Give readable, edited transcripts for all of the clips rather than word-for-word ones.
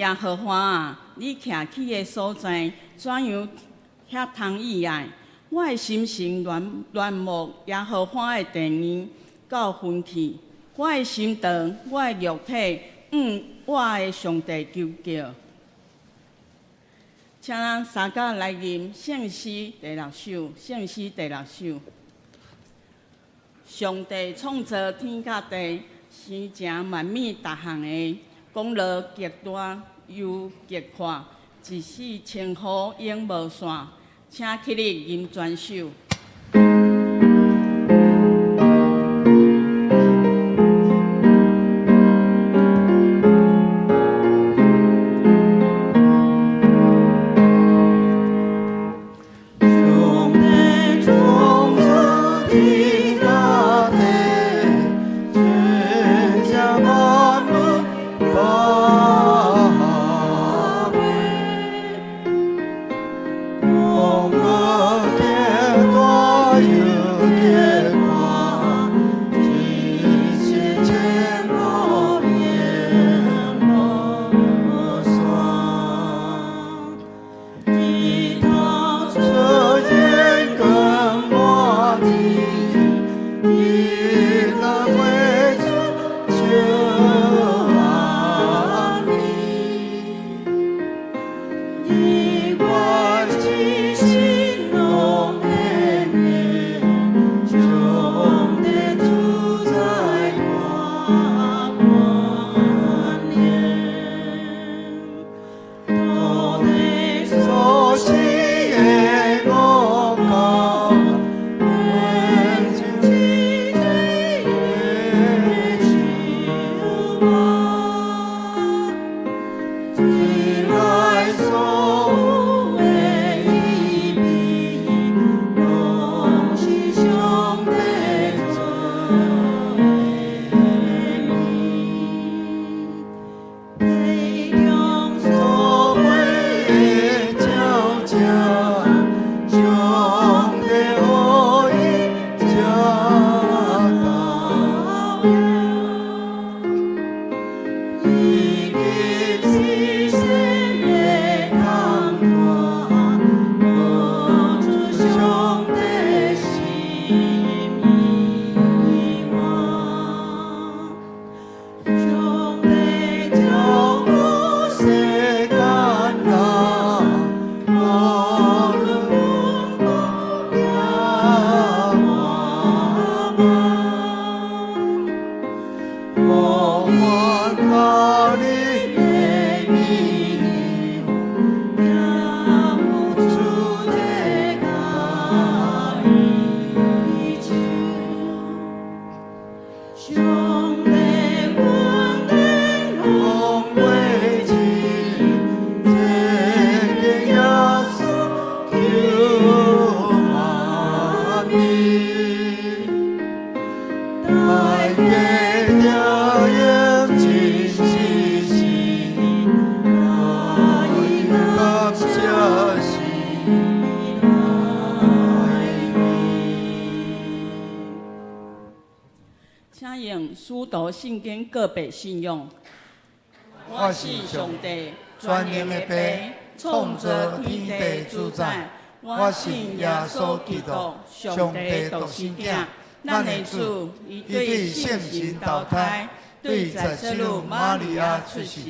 耶和華啊，你徛起的所在，怎樣遐通意愛？我的心神戀慕耶和華的殿院到昏去，我的心腸，我的肉體，向我的上帝求叫。請咱三甲來吟聖詩第六首，聖詩第六首。上帝創造天佮地，生成萬物逐項的，功勞極大又極闊，一世稱呼永無散。請起立吟全首。上帝創造天佮地，生成萬物百物，功勞極大又極闊，一世稱呼永無散。日頭出現光滿天，日落月出照暗暝。日月星星攏顯明，上帝主宰大權能。土地所生的五穀，變成治水的樹木。地內所有的魚鱉，攏是上帝造的物。地中所飛的鳥隻，上帝予伊食豆糧。以及新鮮的工單，活出上帝心意願。上帝照顧世間人，無論貧富抑活慢。予阮大日的美麗，也有主的佳意樹。上帝恩典攏袂盡，這個耶穌救萬民。大家著用真實心，來感謝心內面。請用使徒信經告白信仰。我信上帝，全能的父，創造天地主宰。我信耶穌基督，上帝獨生囝，咱的主，伊對聖神投胎，對在聖女瑪利亞出世，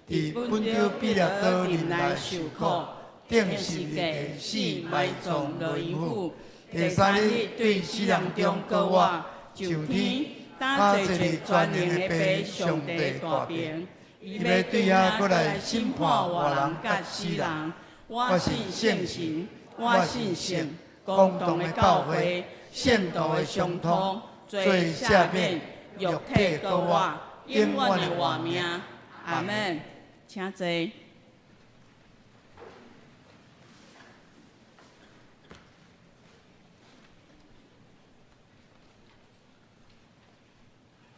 佇本丟彼拉多忍耐受苦，釘十字架死埋葬落陰府，第三日對死人中復活，上天，擔坐佇全能的父上帝大爿。伊欲對遐閣來審判活人佮死人。我信聖神，我信聖公同的教會，聖徒的相通，罪赦免，肉體復活，永遠的活命。阿門。請坐。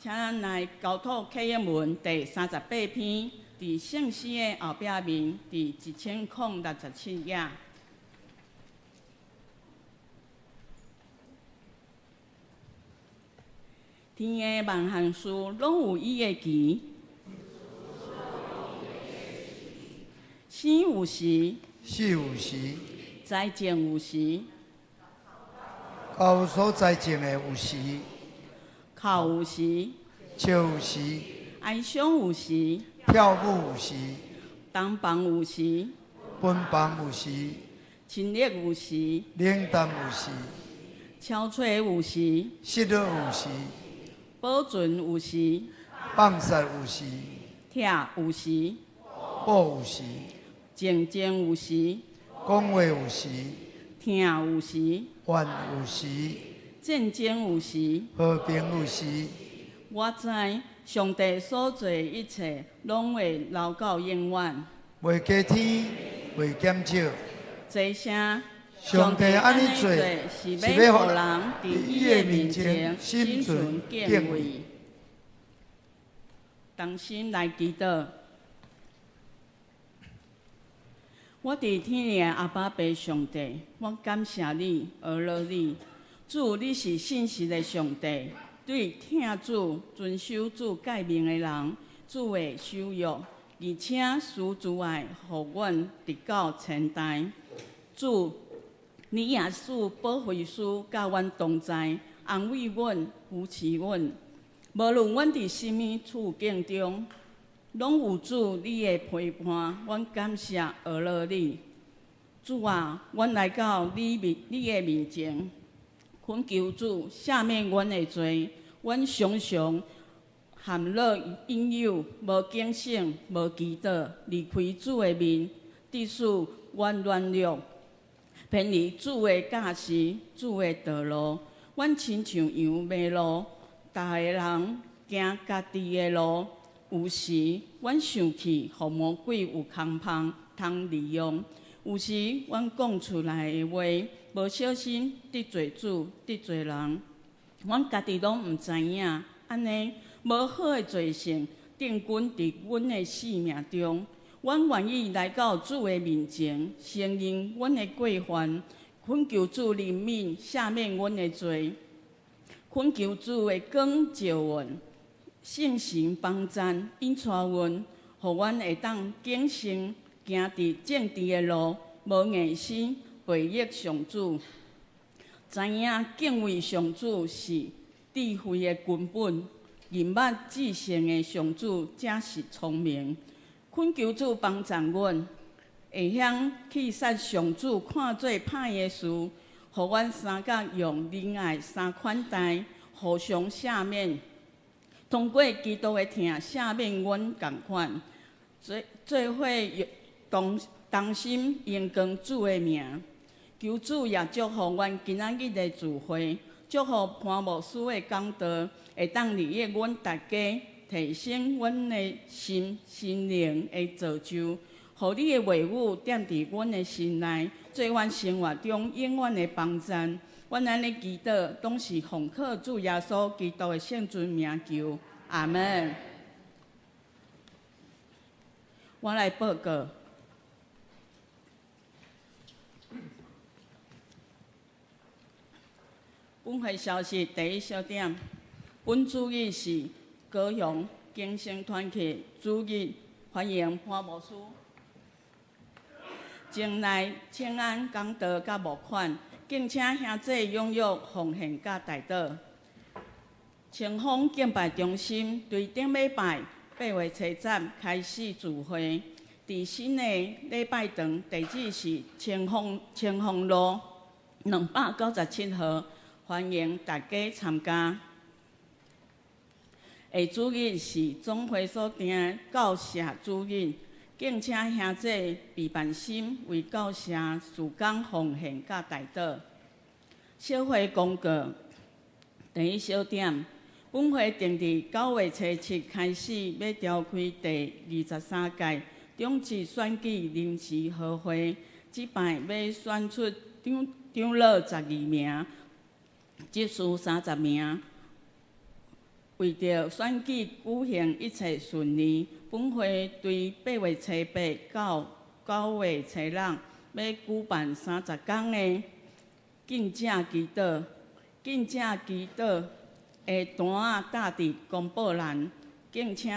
請咱來交託啟應文第38篇，佇聖詩的後壁面，佇1067頁。天的萬項事攏有伊的期。生有時，死有時，栽種有時，𠢕所栽種的有時，哭有時，笑有時，哀傷有時，跳舞有時，同房有時，分房有時，親熱有時，冷淡有時，憔悴有時，失落有時，保存有時，放殺有時，拆有時，補有時，靜靜有時，講話有時，疼有時，怨有時，戰爭有時。和平有時。我知上帝所做的一切，攏會留到永遠。袂加添，袂減少。這聲上帝按呢做，是欲予人佇伊的面前心存敬畏。同心來祈禱。我佇天的阿爸父上帝，我感謝你，阿羅你。主，你是信實的上帝，對疼主、遵守主誡命的人，主會守約，而且施慈愛，予阮直到千代。主，你耶穌保惠師佮阮同在，安慰阮、扶持阮。無論阮佇啥物處境中，攏有主你的陪伴，阮感謝阿羅你。主啊，阮來到你面、你的面前，懇求主赦免阮的罪。阮常常陷落引誘，無警醒，無祈禱，離開主的面，致使阮軟弱，偏離主的教示、主的道路。阮親像羊迷路，逐个人行家己的路。有時阮生氣，予魔鬼有空縫通利用；有時阮講出來的話，無小心得罪主、得罪人。阮家己攏毋知影，按呢無好的罪性定根佇阮的性命中。阮願意來到主的面前，承認阮的過犯，懇求主憐憫、赦免阮的罪，懇求主的光照阮。聖神幫贊引帶阮，予阮會當謹慎行佇正直的路，無硬心背逆上主。知影敬畏上主是智慧的根本，認捌至聖的上主才是聰明。懇求主幫贊阮，會曉棄殺上主看做歹的事，予阮相佮用仁愛相款待，互相赦免。通過基督的疼赦免阮仝款，做做伙同同心榮光主的名。求主也祝福阮今仔日的聚會，祝福潘牧師的講道，會當利益阮大家，提升阮的心心靈的造就，予你的話語踮佇阮的心內，做阮生活中永遠的幫贊。阮按呢祈禱，攏是奉靠主耶穌基督的聖尊名求，阿門。我來報告。本會消息第一小點，本主日是高雄更生團契主日，歡迎潘牧師前來請安講道佮募款，敬請兄弟踴躍奉獻佮代禱。清風敬拜中心對頂禮拜8月初十開始聚會，佇新的禮拜堂地址是清風清風路297號，歡迎大家參加。下主日是總會所訂的教社主日，敬請兄弟備辦心為教社事工奉獻佮代禱。小會公告第一小點，本會定佇9月初7開始，欲召開第23屆長執選舉臨時合會，這擺欲選出長長老12名，執事30名。為著選舉舉行一切順利，本會對8月初8到9月初6欲舉辦30天的禁食祈禱。禁食祈禱的單仔貼佇公布欄，敬請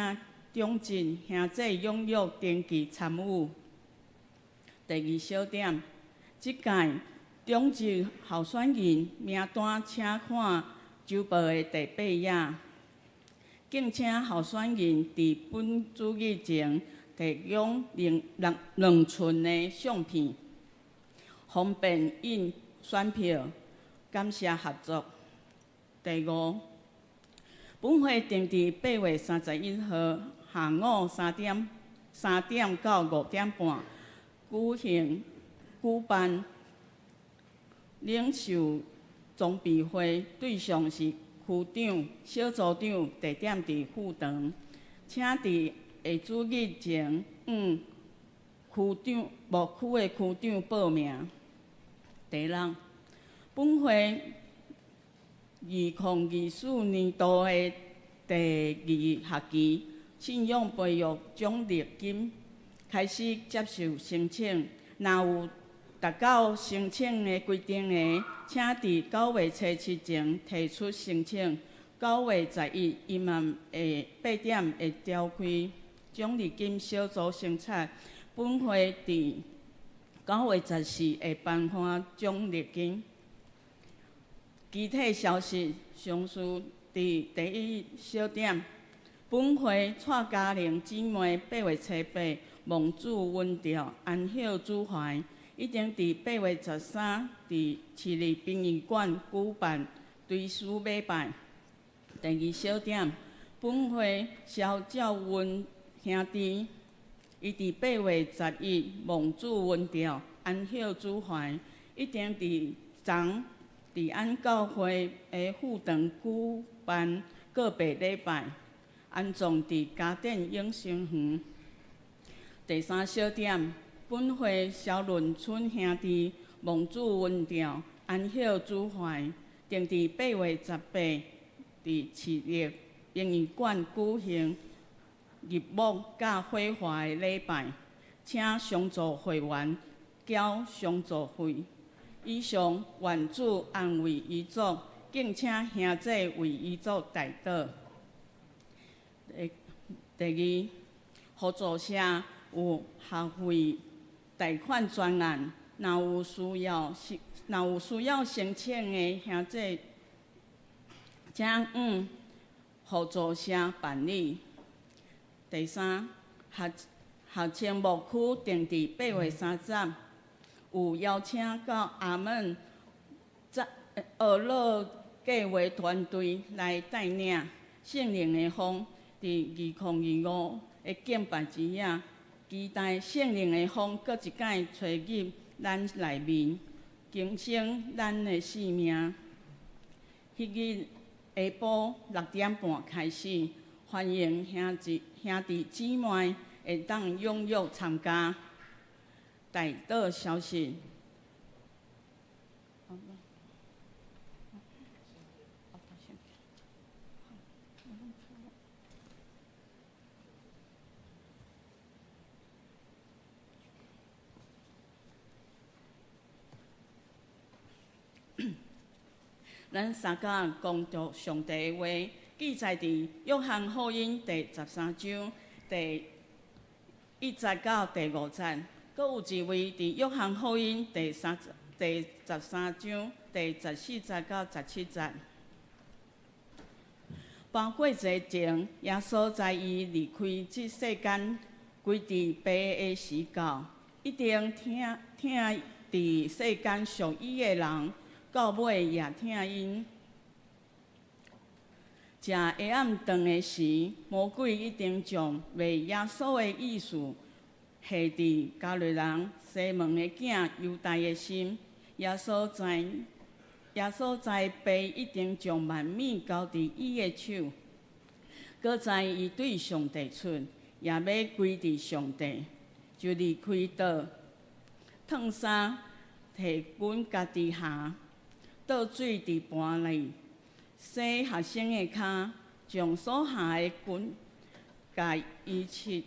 長執兄弟踴躍登記參與。第二小點，這屆長執候選人名單，請看週報的第八頁。敬請候選人佇本主日前提供兩兩兩寸的相片，方便印選票。感謝合作。第五，本會定佇8月31號下午3點到5點半舉辦領袖裝備會，對象是區長、小組長，地點佇副堂，請佇下主日前向區長、牧區的區長報名。第六，本會2024年度的第二學期信仰培育獎勵金開始接受申請，若有達到申請的規定的，請佇9月初7前提出申請。9月11，伊嘛會8點會召開獎勵金小組審查。本會佇9月14會頒發獎勵金。其他消息，詳述佇第一小點。本會蔡嘉玲姊妹8月初8蒙主恩召安息主懷，一定佇8月13佇市立殯儀館舉辦追思禮拜。第二小點，本會蕭照雲兄弟，伊佇8月11蒙主恩召安息主懷，一定佇昨佇俺教會的副堂舉辦告別禮拜，安葬佇嘉典永生園。第三小點，本會蕭倫春兄弟蒙主恩召安息主懷，定佇8月18佇市立殯儀館舉行入墓佮火化的禮拜，請上座會員繳上座費。以上，願主安慰遺族，敬請兄姊為遺族代禱。第二，互助社有學費貸款專案，若有需要申請的兄姊，請向互助社辦理。第三，學青牧區定佇8月30，有邀請到阿門俄勒計劃團隊來帶領聖靈的風，佇2025的敬拜之夜，期待聖靈的風閣一擺吹入咱內面，更新咱的生命。彼日下晡6點半開始，歡迎兄弟姊妹會當踴躍參加。代禱消息。咱三甲講讀上帝的話，記載佇約翰福音第13章第1節到第5節。閣有一位佇約翰福音第十三章第14節到17節。包過節前，耶穌知伊離開這世間，歸佇父的時到，一定疼疼佇世間屬伊的人，到尾也疼𪜶。食下暗頓的時，魔鬼一定將賣耶穌的意思下佇加略人西門的囝猶大的心。耶穌知父一定將萬物交佇伊的手，閣知伊對上帝出，也欲歸佇上帝，就離開桌，脫衫，提緊家己鞋，倒水佇盤裡，洗學生的跤，將所下的巾共伊拭。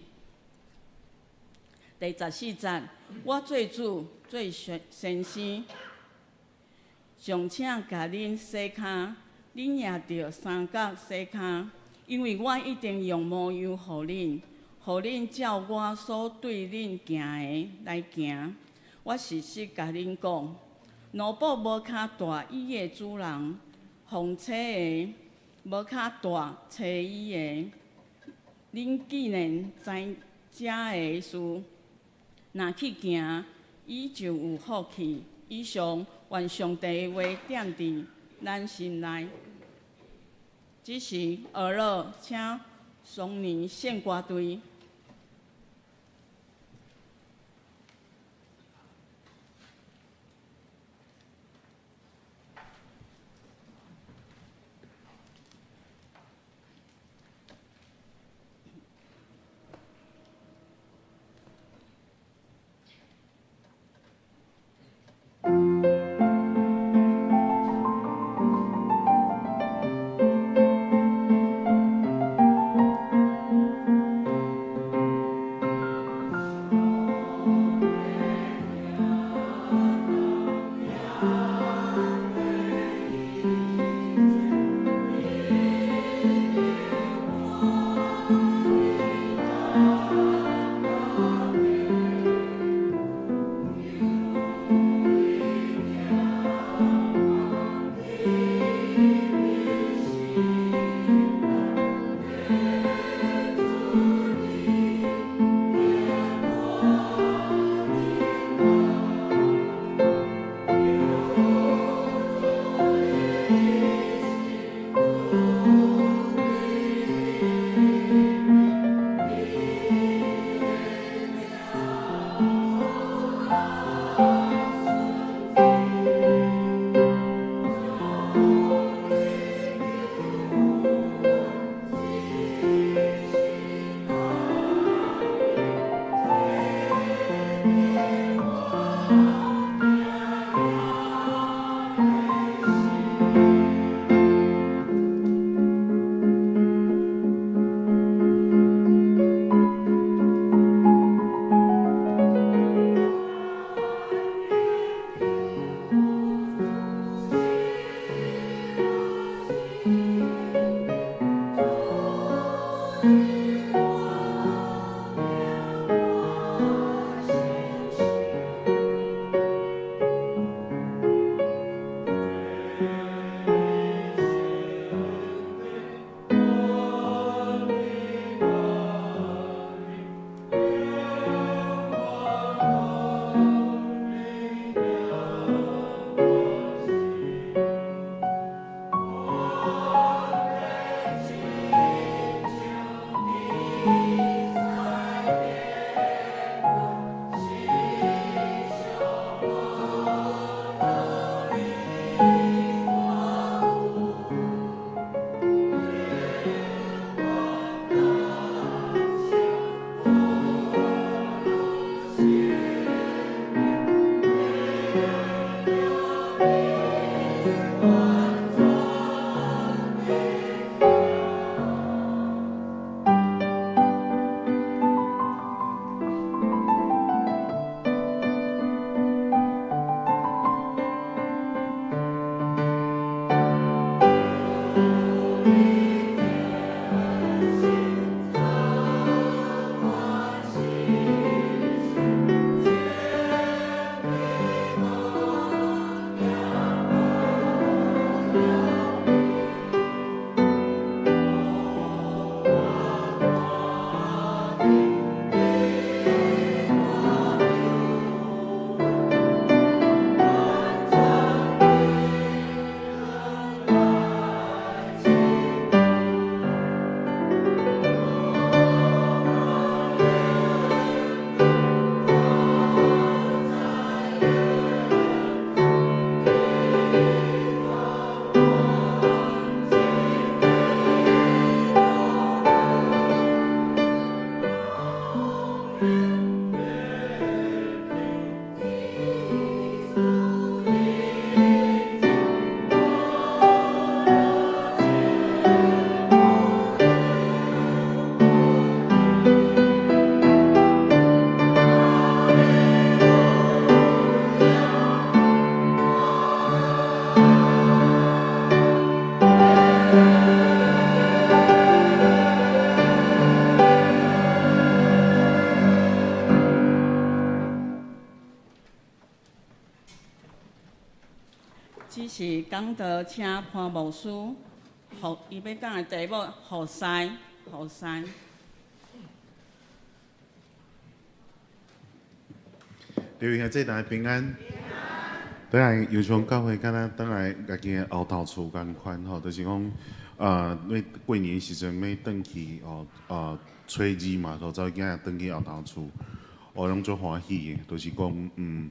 第14節，我做主做先生，尚且共恁洗跤，恁也著相佮洗跤，因為我一定用模樣予恁，予恁照我所對恁行的來行。我實實共恁講，奴僕無較大伊的主人，奉差的無較大差伊的。恁既然知遮的事，若去行，伊就有福氣。以上，願上帝的話踮佇咱心內。這時，俄勒請雙年聖歌隊。這是講道請潘牧師，服伊欲講的題目，服侍，服侍。各位兄弟大家平安。轉來油昌教會，敢若轉來家己的後頭厝仝款吼，就是講，欲過年時陣欲轉去哦，初二嘛，就查某囝轉去後頭厝，我攏足歡喜的，就是講，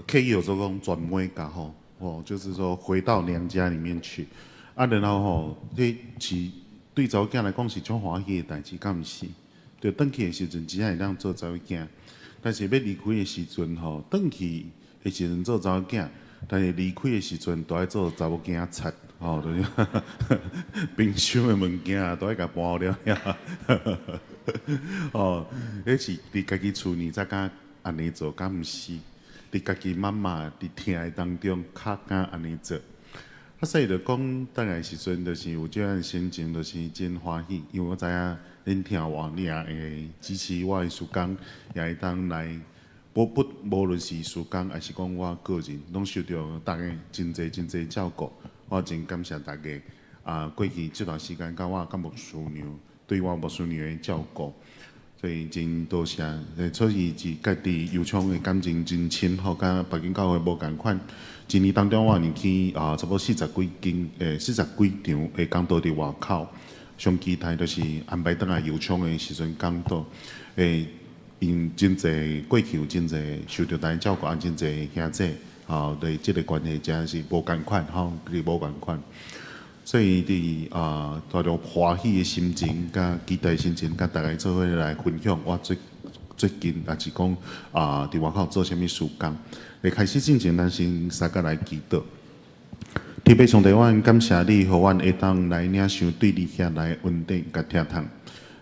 可以有做講轉尾家吼，哦，就是說回到娘家裡面去，啊，然後吼，這是對查某囝來講是足歡喜的代誌，敢毋是？就轉去的時陣，只會當做查某囝。但是欲離開的時陣吼，轉去的時陣做查某囝，但是離開的時陣都愛做查某囝賊吼，就是冰箱的物件都愛共搬了了。哦，彼是佇家己厝呢才敢按呢做，敢毋是？佇家己媽媽佇疼的當中較敢按呢做。啊，所以就講，轉來時陣就是有這樣心情，就是真歡喜，因為我知影恁聽我，你也會支持我的事工，也會當來，無不無論是事工，抑是講我個人，攏受著大家真濟真濟照顧，我真感謝大家。啊，過去這段時間，佮我佮牧師娘對我牧師娘的照顧，所以真多謝。所以是家己油昌的感情真深吼，佮別間教會無仝款。一年當中，我入去啊，差不多四十幾間，40幾場的講道佇外口。上期待就是安排轉來油昌的時陣講道，𪜶真濟過去有真濟受著大家照顧，啊真濟兄弟，吼，對這個關係真是無仝款吼，是無仝款。所以佇啊，帶著歡喜的心情，佮期待的心情，佮大家做伙來分享我最最近，抑是講啊，佇外口做啥物事工。佇開始進前，咱先相共來祈禱。天父上帝，阮感謝你，予阮會當來領受對你遐來恩典佮疼痛。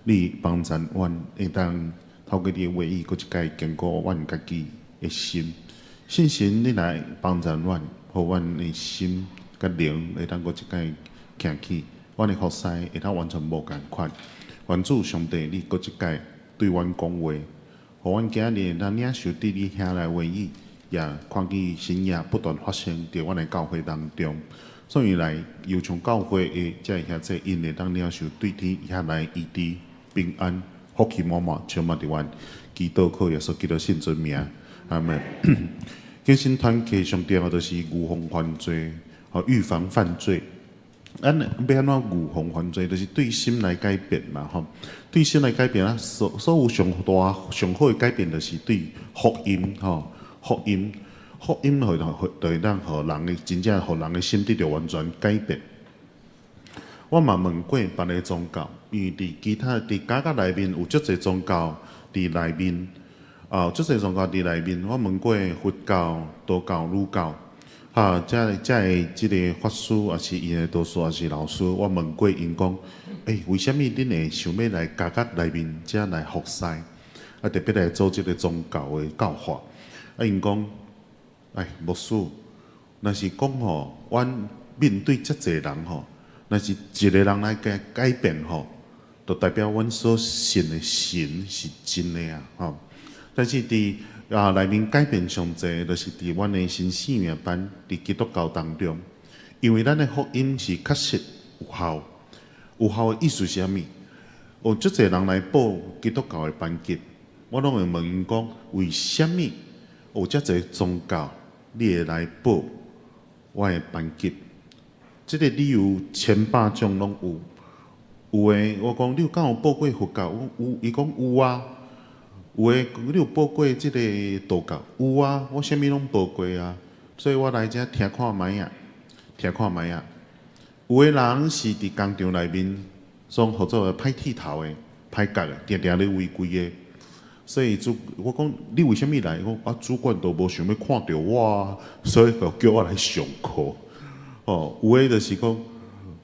你幫助阮會當透過你的話語，閣一擺堅固阮家己的心。聖神，你來幫助阮，予阮的心佮靈會當閣一擺徛起，阮的服侍會當完全無仝款。願主上帝，你閣一擺對阮講話，予阮今日會當領受對你遐來話語。也看見神蹟不斷發生佇阮的教會當中，所以來油昌教會的這个兄弟，𪜶會當領受對天遐來醫治平安、福氣滿滿，充滿佇阮。祈禱靠耶穌基督聖尊名，阿門。更新團契上重要就是預防犯罪，予預防犯罪。咱欲按怎預防犯罪？就是對心來改變嘛，吼！對心來改變啊，所有上大上好的改變，就是對福音，吼。福音，福音會會會當予人的真正予人的心得著完全改變。我嘛問過別个宗教，因為佇其他佇教會內面有足濟宗教佇內面，啊，足濟宗教佇內面。我問過佛教、道教、儒教，哈，遮遮的這个法師，抑是𪜶的導師，抑是老師，我問過𪜶講，欸，為啥物恁會想欲來教會內面遮來服侍，啊，特別來做這个宗教的教化？啊，𪜶講，哎，牧師，若是講吼，阮面對遮濟人吼，若是一个人來改改變吼，就代表阮所信的神是真的啊，吼。但是佇啊內面改變上濟，就是佇阮的新生命班，佇基督教當中，因為咱的福音是確實有效，有效的意思是啥物？有足濟人來報基督教的班級，我攏會問𪜶講，為啥物？有遮濟宗教，你會來報我的班級？這个理由千百種攏有。有的我講，你有敢有報過佛教？有，伊講有啊。有的你有報過這个道教？有啊，我啥物攏報過啊。所以我來遮聽看覓啊，聽看覓啊。有的人是佇工場內面，總號做歹剃頭的、歹角的，定定咧違規的。所以主，我講你為啥物來？伊講啊，主管都無想欲看著我啊，所以就叫我來上課。哦，有的就是講，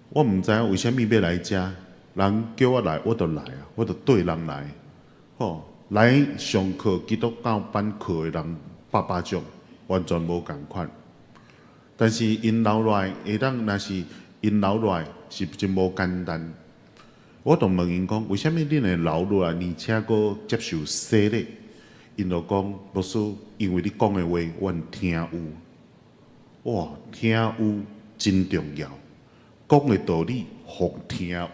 我毋知影為啥物欲來遮，人叫我來，我就來啊，我就綴人來。吼，來上課基督教班課的人百百種，完全無仝款。但是𪜶留落來，會當若是𪜶留落來是真無簡單。我就問𪜶講，為啥物恁會留落來，而且閣接受洗禮？𪜶就講，牧師，因為你講的話，阮聽有。哇，聽有真重要，講的道理予聽有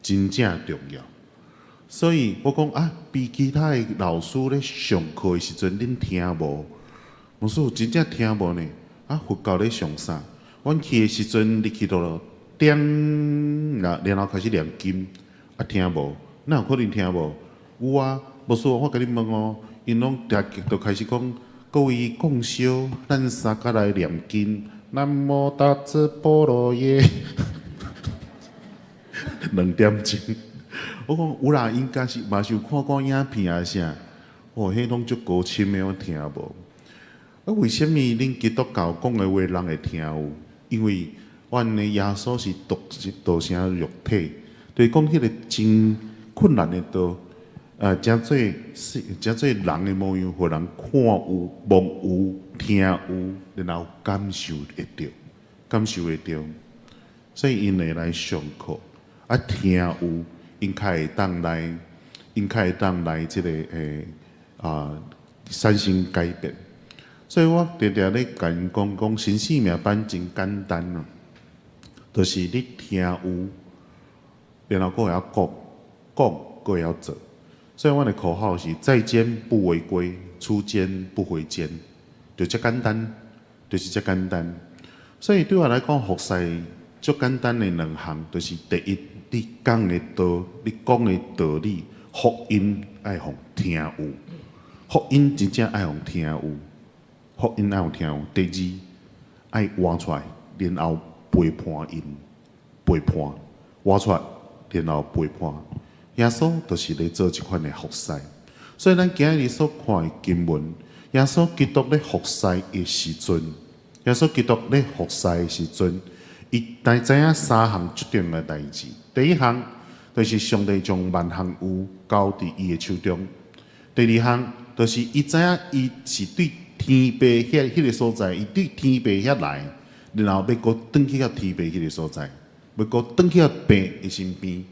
真正重要。所以我講啊，比其他的老師咧上課的時陣，恁聽無？牧師真正聽無呢？啊，佛教咧上啥？阮去的時陣，入去到點，然後開始念經，啊聽無？哪有可能聽無？有啊，牧師，我共你問哦，𪜶攏定就開始講，各位共修，咱三個來念經，南無大智般若耶，2點鐘。我講有啦，應該是嘛是有看過影片啊啥，哦，彼攏足高深的，我聽無。啊，為啥物恁基督教講的話人會聽有？因為阮的耶穌是道道成肉體，就是講彼個真困難的道，成做是成做人的模樣，予人看有、摸有、聽有，然後感受會著，感受會著。所以𪜶會來上課，啊，聽有。𪜶較會當來，𪜶較會當來這个產生改變。所以我定定咧共𪜶講講，新生命班真簡單咯，就是你聽有，然後閣會曉講，講閣會曉做。所以阮的口號是：在監不違規，出監不回監，就遮簡單，就是遮簡單。所以對我來講，服侍足簡單的兩項，就是第一，你講的道，你講的道理，福音愛予聽有，福音真正愛予聽有，福音愛予聽有。第二，愛活出來，然後陪伴𪜶，陪伴活出來，然後陪伴。耶穌就是咧做這款的服侍，所以咱今日所看的經文，耶穌基督咧服侍的時陣，耶穌基督咧服侍的時陣，伊但知影三項最重要的代誌。第一項就是上帝將萬項有交佇伊的手中。第二項就是伊知影伊是對天父彼個所在，伊對天父遐來，然後欲閣轉去到天父彼個所在，欲閣轉去到父的身邊。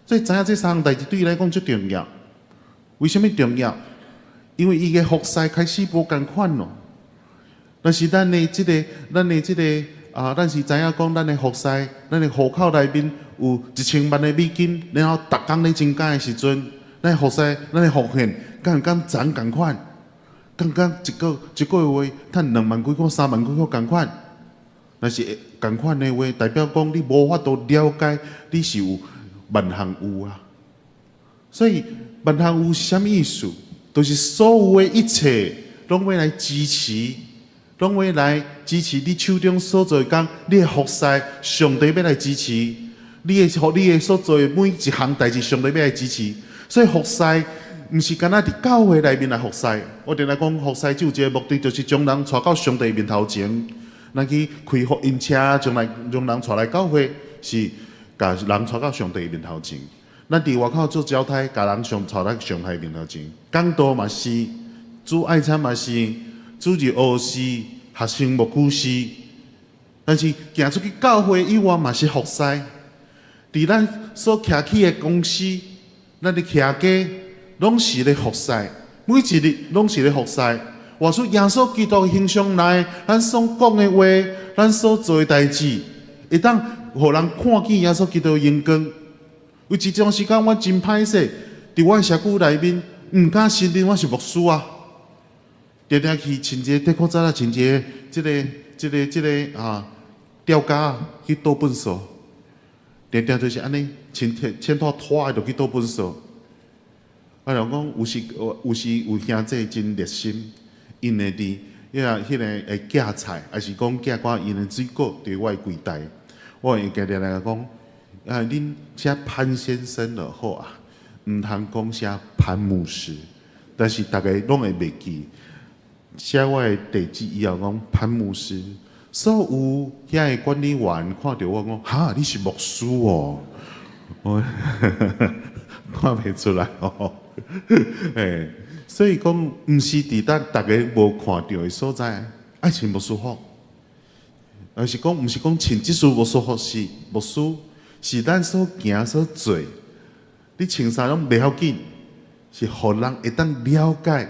所以知影這三項代誌對伊來講足重要。為啥物重要？因為伊的服侍開始無仝款咯。但是咱的這个，咱的這个啊，咱是知影講，咱的服侍，咱的戶口內面有1000萬的美金，然後逐工咧增加的時陣，咱服侍，咱的奉獻，敢毋敢昨仝款？敢毋敢一個月趁2萬幾箍、3萬幾箍仝款？若是仝款的話，代表講你無法度了解你是有萬項有啊。所以萬項有是啥物意思？就是所有的一切攏欲來支持，攏欲來支持你手中所做的工，你的服侍，上帝欲來支持你的所做的每一項代誌，上帝欲來支持。所以服侍毋是干焦佇教會內面來服侍。我定定講服侍只有一個目的，就是將人帶到上帝面頭前。咱去開福音車，將人帶來教會，是共人帶到上帝面頭前。咱佇外口做交差，共人上帶來上帝面頭前。講道嘛是，煮愛餐嘛是，主日學是，學生牧區是。但是行出去教會以外嘛是服侍。佇咱所徛起的公司，咱的徛家，攏是咧服侍。每一日攏是咧服侍。活出耶穌基督的形象來，咱所講的話，咱所做的代誌，會當予人看見耶穌基督的榮光。有一段時間，我真歹勢，佇我的社區內面，毋敢承認我是牧師啊。定定去穿一個短褲仔啊，穿一个這个吊嘎去倒糞埽，定定就是按呢，穿穿拖拖的就去倒糞埽。啊，人講有時有兄弟真熱心，𪜶會佇彼個會寄菜，抑是講寄寡𪜶的水果佇我的櫃台，我會定定來講，啊，恁寫潘先生就好啊，毋通講寫潘牧師，但是逐家攏會袂記。寫我的地址以後講潘牧師，所有遐个管理員看著我講，哈，你是牧師哦，我看袂出來哦，欸，所以講毋是佇咱逐家無看著的所在，愛穿牧師服，而是講毋是講穿這束牧師服是牧師，是咱所行所做，你穿啥攏袂要緊，是予人會當了解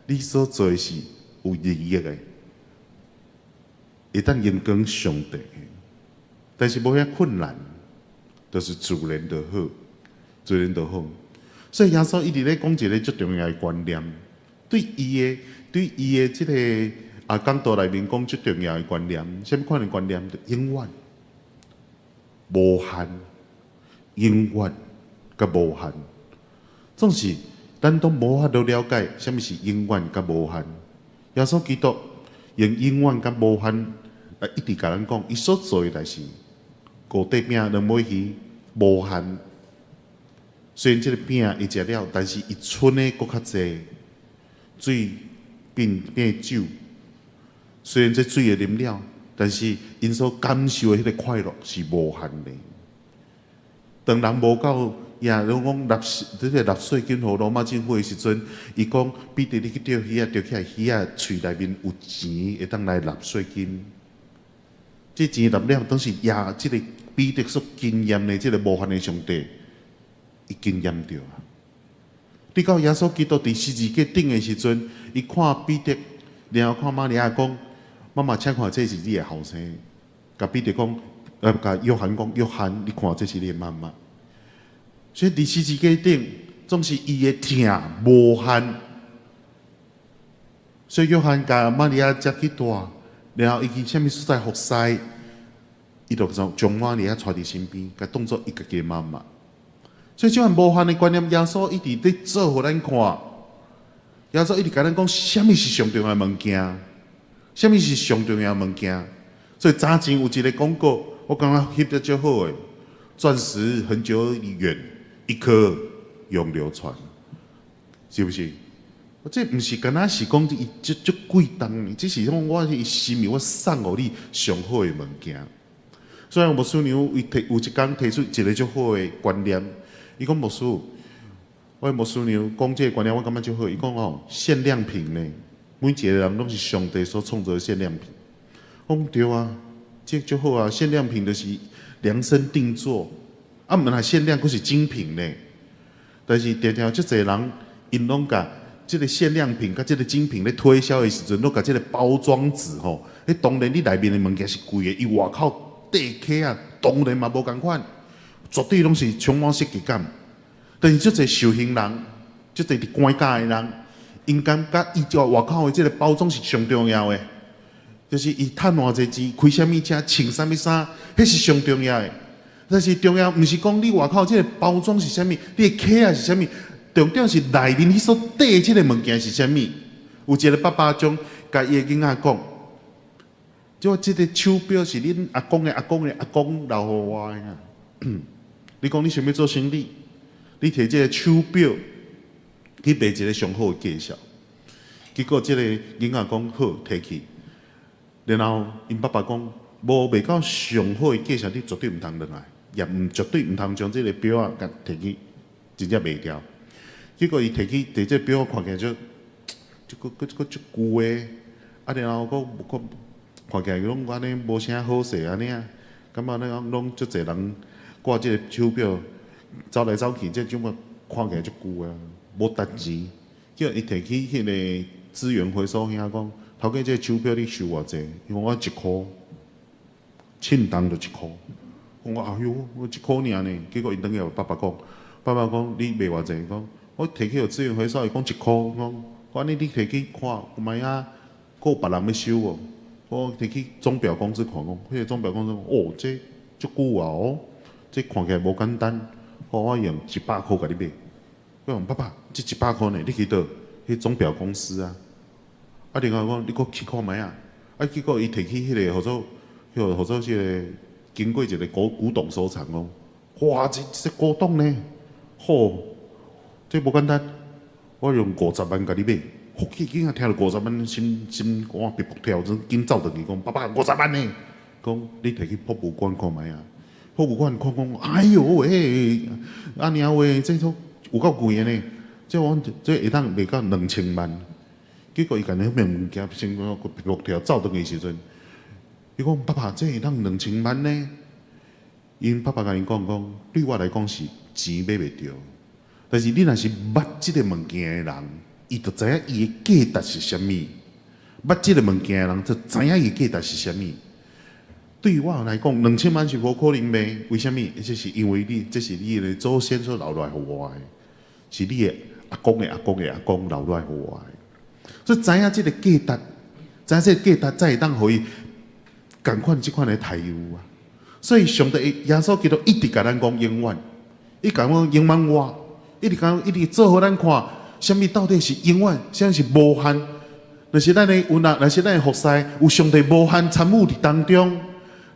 你所做的是有意義的。會當榮光上帝，但是無遐困難，就是自然就好，自然就好。所以耶穌一直咧講一个足重要的觀念，對伊的這个講道內面講足重要的觀念，啥物款的觀念？就永遠無限，永遠佮無限，總是咱都無法度了解啥物是永遠佮無限。耶穌基督用永遠佮無限來一直共咱講，伊所做的代誌，五塊餅兩尾魚無限。雖然這个餅伊食了，但是伊賰的閣較濟，水變變酒。雖然這水會啉了，但是𪜶所感受的彼个快樂是無限的。當人無夠，也攏講納稅，這个納稅金予羅馬政府的時陣，伊講彼得你去釣魚仔，釣起來魚仔喙內面有錢，會當來納稅金。這錢納了，當時也這个彼得所經驗的這个無限的上帝，伊經驗著啊。直到耶穌基督佇十字架頂的時陣，伊看彼得，然後看瑪利亞講：媽媽，請看，這是你的後生。共彼得講，共約翰講：約翰，你看，這是你的媽媽。所以佇十字架頂，總是伊的疼無限。所以約翰共瑪利亞接去蹛，然後伊去啥物所在服侍，伊就將瑪利亞帶佇身邊，共當做伊家己的媽媽。所以這款無限的觀念，耶穌一直佇做予咱看。耶穌一直共咱講，啥物是上重要的物件，啥物是上重要的物件。所以早前有一个廣告，我感覺翕得足好的，鑽石恆久遠，一顆永流傳，是毋是？這毋是干焦是講伊足足貴重，只是講我伊心意，我送予你上好的物件。所以牧師娘伊提有一工提出一个足好的觀念，伊講牧師，我牧師娘講這个觀念，我感覺足好。伊講哦，限量品呢，每一個人攏是上帝所創造的限量品。我講對啊，這足好啊，限量品就是量身定做，啊，毋若限量，閣是精品呢。但是常常足濟人，𪜶攏共這个限量品佮這个精品咧推銷的時陣，攏共這个包裝紙吼，彼當然你內面的物件是貴的，伊外口底殼啊，當然嘛無仝款，絕對攏是充滿設計感。但是足濟受刑人，足濟佇關監的人，𪜶感覺伊這外口的這个包裝是上重要的，就是伊趁偌濟錢，開啥物車，穿啥物衫，彼是上重要的。但是重要毋是講你外口這个包裝是啥物，你的殼仔是啥物，重點是內面彼所綴這个物件是啥物。有一个爸爸將共伊的囡仔講：這這个手錶是恁阿公的阿公的阿公留予我的啊。你講你想欲做生理，你提這个手錶去賣一个上好的價數。結果這个囡仔講好，提去。然後𪜶爸爸講，無賣到上好的價數，你絕對毋通轉來，也毋絕對毋通將這个錶仔共提去，真正賣掉。結果伊提去提這个錶看起來就，這個閣閣足舊的，啊然後閣閣看起來攏按呢無啥好勢按呢啊，感覺那攏足濟人掛這个手錶走來走去，這種啊看起來足舊啊，無值錢。叫伊提去彼个資源回收兄講，頭家這个手錶你收偌濟？伊講我一箍，凊重就一箍。講哎喲，我一箍爾呢。結果伊轉去爸爸講，爸爸講你賣偌濟？講我提去予資源回收，伊講一箍。講我按呢你提去看看覓仔，閣有別人欲收無？我提去鐘錶公司看講，彼个鐘錶公司講，哦，這足久啊哦，這看起來無簡單。我用100箍共你買。我講爸爸，這100箍呢？你去佗？彼鐘錶公司啊。啊，另外講你閣去看覓仔？啊，結果伊提去彼个號做，彼個號做這个經過一个古董收藏講，哇，這這古董呢？好，這無簡單。我用50萬共你買。福氣囡仔聽著五十萬，心心肝噗噗跳，陣緊走轉去講，爸爸五十萬呢？講你提去博物館看覓仔？博物館看講，哎喲喂，按呢話，這都有夠貴的呢。這我這會當賣到2000萬。結果伊共彼物件先噗噗跳走轉去時陣，伊講爸爸，這會當兩千萬呢？𪜶爸爸共𪜶講講，對我來講是錢買袂著，但是你若是捌這个物件的人，伊就知影伊的價值是啥物。捌這个物件的人就知影伊的價值是啥物。對我來講，2000萬是無可能賣。為啥物？這是因為你，這是你的祖先所留落來予我的，是你的阿公的阿公的阿公留落來予我的。所以知影這个價值，知影這个價值，才會當予伊仝款這款的待遇啊。所以上帝耶穌基督一直共咱講永遠，伊共阮永遠活，一直講一直做予咱看，啥物到底是永遠，啥物是無限。若是咱的有若，若是咱的服侍有上帝無限參與佇當中，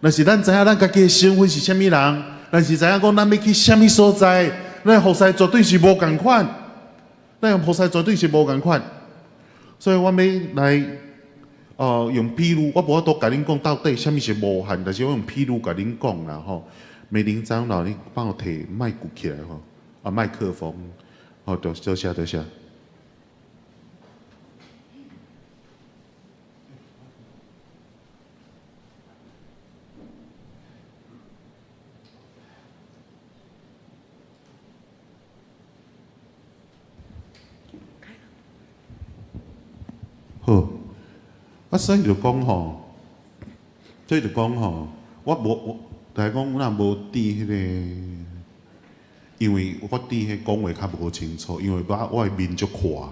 若是咱知影咱家己的身份是啥物人，若是知影講咱欲去啥物所在，咱的服侍絕對是無仝款，咱的服侍絕對是無仝款。所以我欲來，用比喻，我無法度共恁講到底啥物是無限，但是我用比喻共恁講啦吼。美玲長老，你幫我提麥鼓起來吼，啊麥克風，好，多多謝多謝。好，啊，所以就講吼，所以就講吼，我無我，大家講我若無佇彼个，因為我佇彼講話較無清楚，因為我我的面足闊，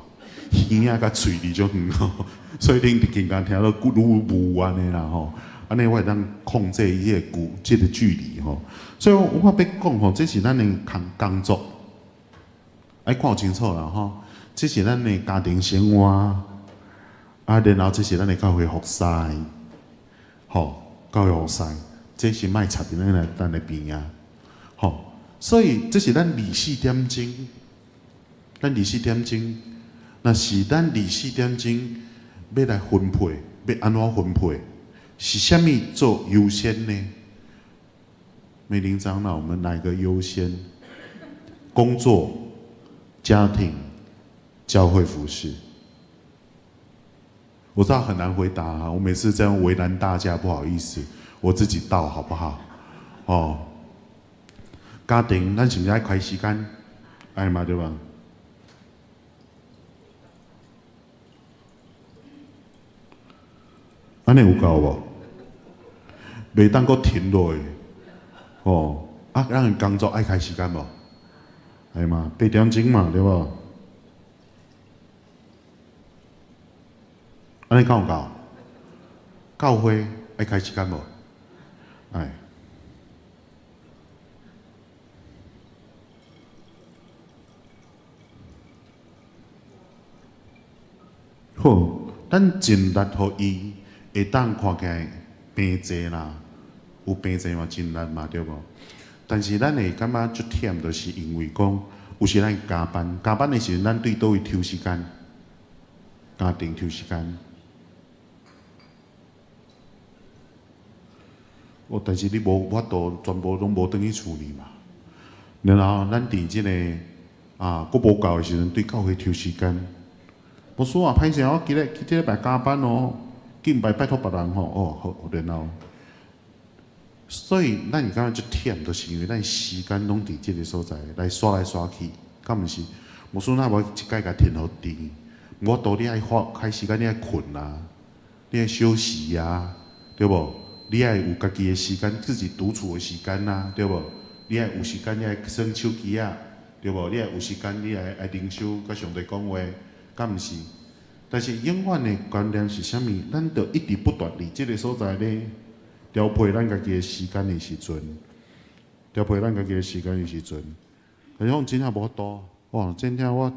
耳仔佮喙離足遠吼，所以恁經常聽到骨愈霧按呢啦吼，按呢我會當控制伊个距，這个距離吼，所以我我欲講吼，這是咱的工工作，愛看清楚啦吼，這是咱的家庭生活。啊，然後這是咱的教會服侍，吼，教會服侍，這是莫插佇咱的邊仔，吼，所以這是咱24點鐘，咱24點鐘，若是咱24點鐘欲來分配，欲按怎分配？是啥物做優先呢？美玲長老，我們哪個優先？工作、家庭、教會服侍。我知道很難回答啊，我每次這樣為難大家，不好意思，我自己倒好不好？哦，家庭，咱是毋是愛開時間？愛嘛對吧？按呢有夠無？袂當閣停落去。哦，啊，咱工作愛開時間無？愛嘛，8點鐘嘛，對無？按呢敢有夠？教會愛開時間無？愛。好，咱盡力予伊會當看起來病濟啦，有病濟嘛，盡力嘛，對無？但是咱會感覺足忝，就是因為講有時咱加班，加班的時陣，咱對佗位抽時間？家庭抽時間。哦，但是你無法度全部攏無轉去厝裡嘛。然後咱佇這个啊，閣無夠的時陣，對教會抽時間。無說啊，歹勢，我今日這禮拜加班哦，敬拜拜託別人吼，哦好，然後，所以咱會感覺足忝，就是因為咱時間攏佇這个所在來刷來刷去，敢毋是？無說若無一擺共填予甜，無法度你愛花開時間，你愛睏啊，你愛休息啊，對無？你愛有家己的時間，自己獨處的時間啊，對無？你愛有時間，你愛耍手機仔，對無？你愛有時間，你愛愛靈修，佮上帝講話，敢毋是？但是永遠的觀念是啥物？咱著一直不斷佇這个所在咧調配咱家己的時間的時陣，調配咱家己的時間的時陣。可是講真正無法度，哇！真正我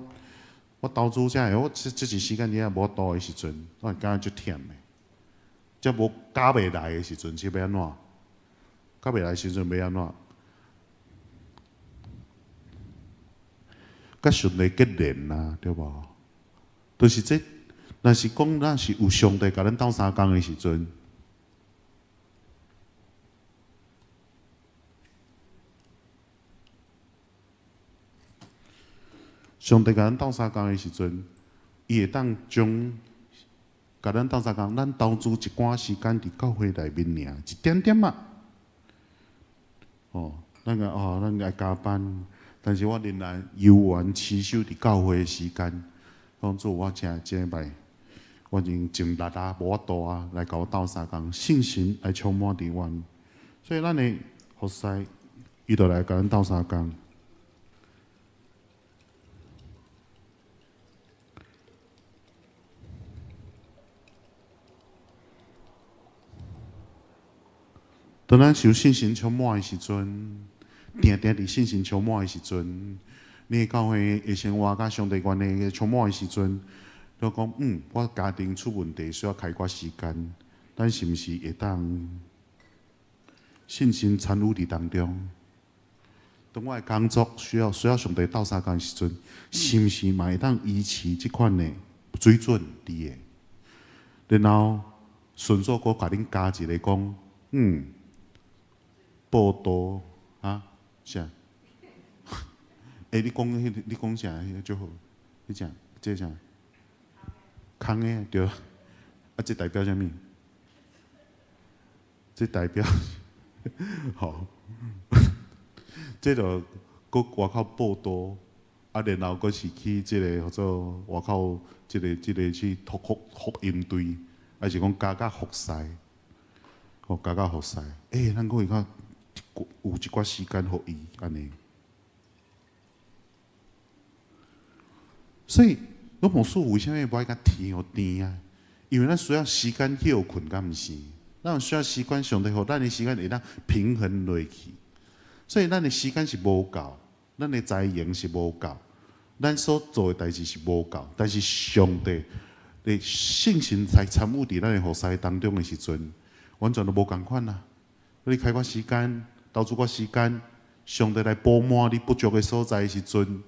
我投資才會，我這這一時間真正無法度的時陣，我會感覺足忝的。這無加袂來的時陣是欲按怎？加袂來的時陣欲按怎？佮上帝結連啊，對無？就是這，若是講咱是有上帝共咱鬥相共的時陣，上帝共咱鬥相共的時陣，伊會當將共咱鬥相共，咱投資一寡時間佇教會內面爾，一點點仔。哦，咱個哦，咱愛加班，但是我仍然猶原持守佇教會的時間。講主，我誠這擺，完全盡力啊，無法度啊，來共我鬥相共，聖神來充滿佇阮，所以咱的服侍，伊就來共咱鬥相共。當咱受聖神充滿的時陣，定定佇聖神充滿的時陣，你的教會的生活佮上帝關係充滿的時陣，你講我家庭出問題需要開寡時間，咱是毋是會當信心參與佇當中？當我的工作需要上帝鬥相共的時陣，是毋是嘛會當維持這款的水準佇的？然後順續閣共恁加一个講，報道啊，啥？欸，你講彼個，你講啥？彼个就好。你講，這啥？空的對。啊，這代表啥物？這代表，吼，這就閣外口報道，啊，然後閣是去這个叫做外口這个這个去福音隊，還是講加加服侍，吼，加加服侍。欸，咱閣會較有一寡時間予伊按呢。所以，老牧師為啥物無愛共天予甜啊？因為咱需要時間歇睏，敢毋是？咱需要時間，上帝予咱的時間會當平衡落去。所以，咱的時間是無夠，咱的才能是無夠，咱所做的代誌是無夠。但是，上帝的聖神在參與佇咱的服侍當中的時陣，完全都無仝款啊！你開寡時間，投資寡時間，上帝來補滿你不足的所在的時陣，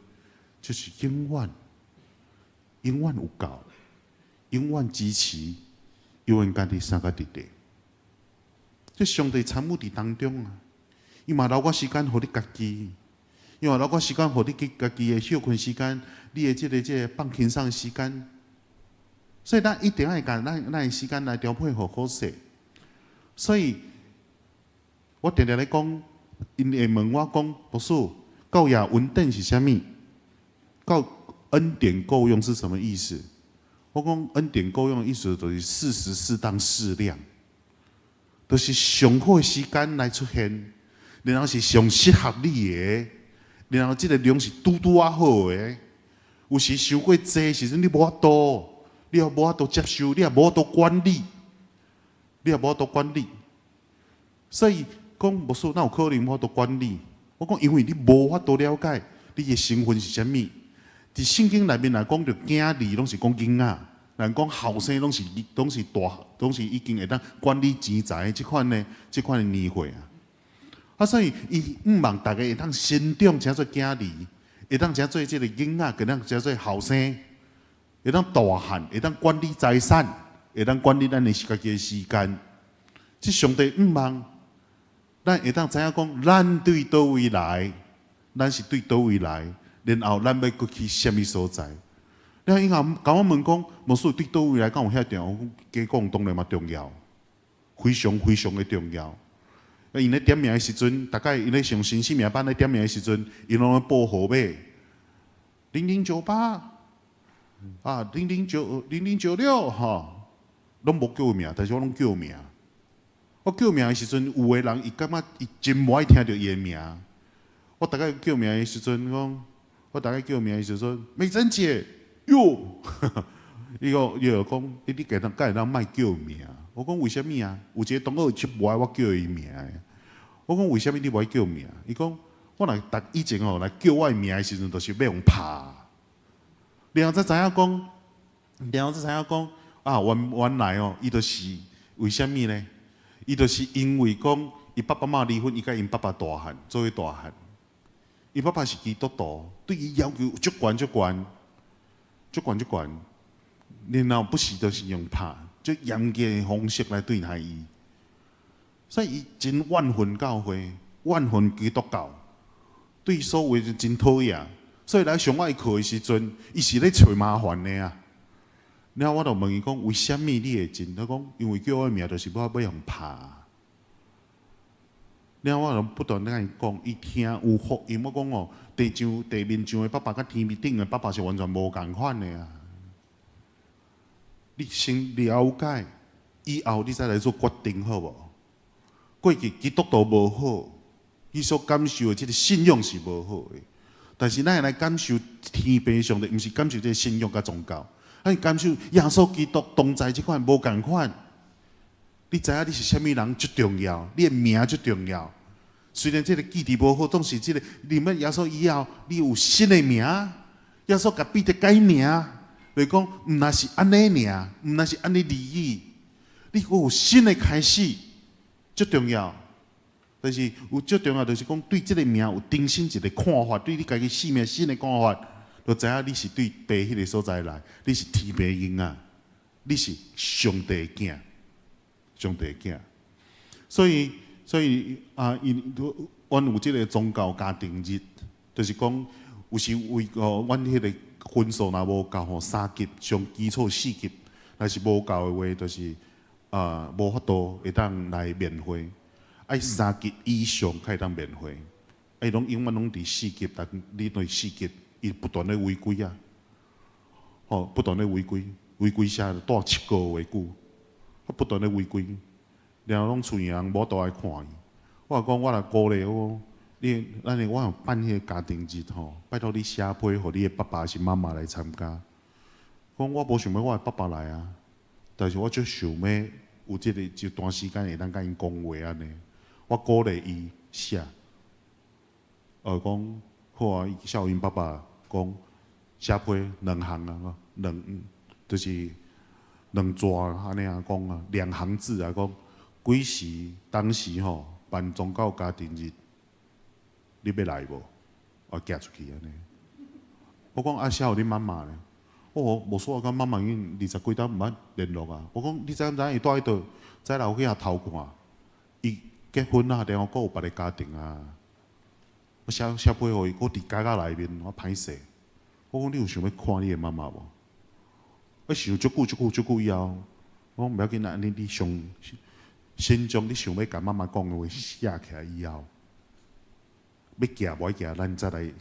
就是永遠、永遠有夠，永遠支持，永遠共你相佮佇咧。這上帝參與佇當中啊，伊嘛留寡時間予你家己，伊嘛留寡時間予你去家己的歇睏時間，你的這個放輕鬆的時間。所以咱一定愛共咱的時間來調配予好勢。所以，我定定咧講，𪜶會問我講，牧師，教也恩典是啥物？教恩典夠用是什麼意思？我講恩典夠用的意思就是適時、適當、適量，就是上好的時間來出現，然後是上適合你的，然後這个量是拄拄仔好的。有時傷過濟時陣，你無法度，你也無法度接受，你也無法度管理，你也無法度管理。所以講牧師，哪有可能無法度管理？我講，因為你無法度了解你的身份是啥物。佇聖經內面來講，著囝兒攏是講囡仔，人講後生攏是大，攏是已經會當管理錢財的這款的年歲啊。啊，所以伊向望逐家會當成長，成做囝兒，會當成做這个囡仔，會當成做後生，會當大漢，會當管理財產，會當管理咱的家己的時間。這上帝向望，咱會當知影講，咱對佗位來，咱是對佗位來，然後咱欲閣去啥物所在？了伊共我問講，牧師對佗位來敢有遐重要？我講加講當然嘛重要，非常非常的重要。𪜶咧點名的時陣，逐擺𪜶咧上新生命班咧點名的時陣，𪜶攏咧報號碼，0098啊，0090096吼，攏無叫名，但是我攏叫名。我叫名的時陣，有的人伊感覺伊真無愛聽著伊的名。我逐擺叫名的時陣，講我逐擺叫名的時陣，美珍姐，喲，伊講伊就講，你敢會當莫叫名？我講為啥物啊？有一個同學就無愛我叫伊名的。我講為啥物你無愛叫名？伊講我若逐以前吼來叫我的名的時陣，就是欲予拍。然後才知影講，然後才知影講啊，原來哦，伊就是為啥物呢？伊就是因為講，伊爸爸媽離婚，伊佮𪜶爸爸大漢，做伙大漢。伊爸爸是基督徒，對伊要求足懸足懸，足懸足懸。然後不時就是用拍，足嚴格的方式來對待伊。所以伊真怨恨教會，怨恨基督教，對所有的真討厭。所以來上我的課的時陣，伊是咧揣麻煩的啊。然後我就問伊講，為啥物你會真？伊講，因為叫我的名就是欲予拍。然後我就不斷咧共伊講，伊聽有福音。我講哦，地上地面上的爸爸佮天頂的爸爸是完全無仝款的啊。你先了解以後，你再來做決定，好無？過去基督徒無好，你所感受的這个信仰是無好的，但是咱會來感受天父上帝，毋是感受這个信仰佮宗教，咱感受耶穌基督同在這款無仝款。你知影你是啥物人足重要，你的名足重要。雖然這个記憶無好，總是這个認識耶穌以後，你有新的名。耶穌共彼得改名，就是講毋若是按呢爾，毋若是按呢而已。你閣有新的開始，足重要。但是有足重要，就是講對這个名有重新一个看法，對你家己生命新的看法，就知影你是對父彼个所在來，你是天父囡仔，你是上帝的囝，上帝的囝。所以，所以啊，𪜶阮有這个宗教家庭日，就是講有時為哦，阮彼个分數若無夠吼，三級上基礎四級，若是無夠的話，就是啊無法度會當來免費。愛三級以上才會當免費，愛攏永遠攏佇四級，但你對四級，伊不斷咧違規啊，吼，不斷咧違規，違規寫蹛7個月久，不斷咧違規，然後攏厝人無法度來看伊。我講我若鼓勵我，你咱的我有辦彼个家庭日吼，拜託你寫批予你的爸爸還是媽媽來參加。講我無想欲我的爸爸來啊，但是我足想欲有這个一段時間會當佮𪜶講話按呢。我鼓勵伊寫，講好啊，伊寫予𪜶爸爸講寫批兩行啊，兩就是兩紙按呢啊講啊，兩行字啊講，幾時當時吼辦宗教家庭日，你欲來無？我寄出去按呢。我講啊，寫予恁媽媽咧，我無說我佮媽媽已經二十幾冬毋捌聯絡啊。我講你知毋知影伊蹛彼佗，早來有去遐偷看，伊結婚啊，然後閣有別个家庭啊。我寫寫批予伊，閣佇監獄內面，我歹勢。我講你有想欲看你的媽媽無？我想足久足久足久以後，我講無要緊啊，你上先將你想欲共媽媽講的話寫起來以後，欲寄無愛寄，咱再來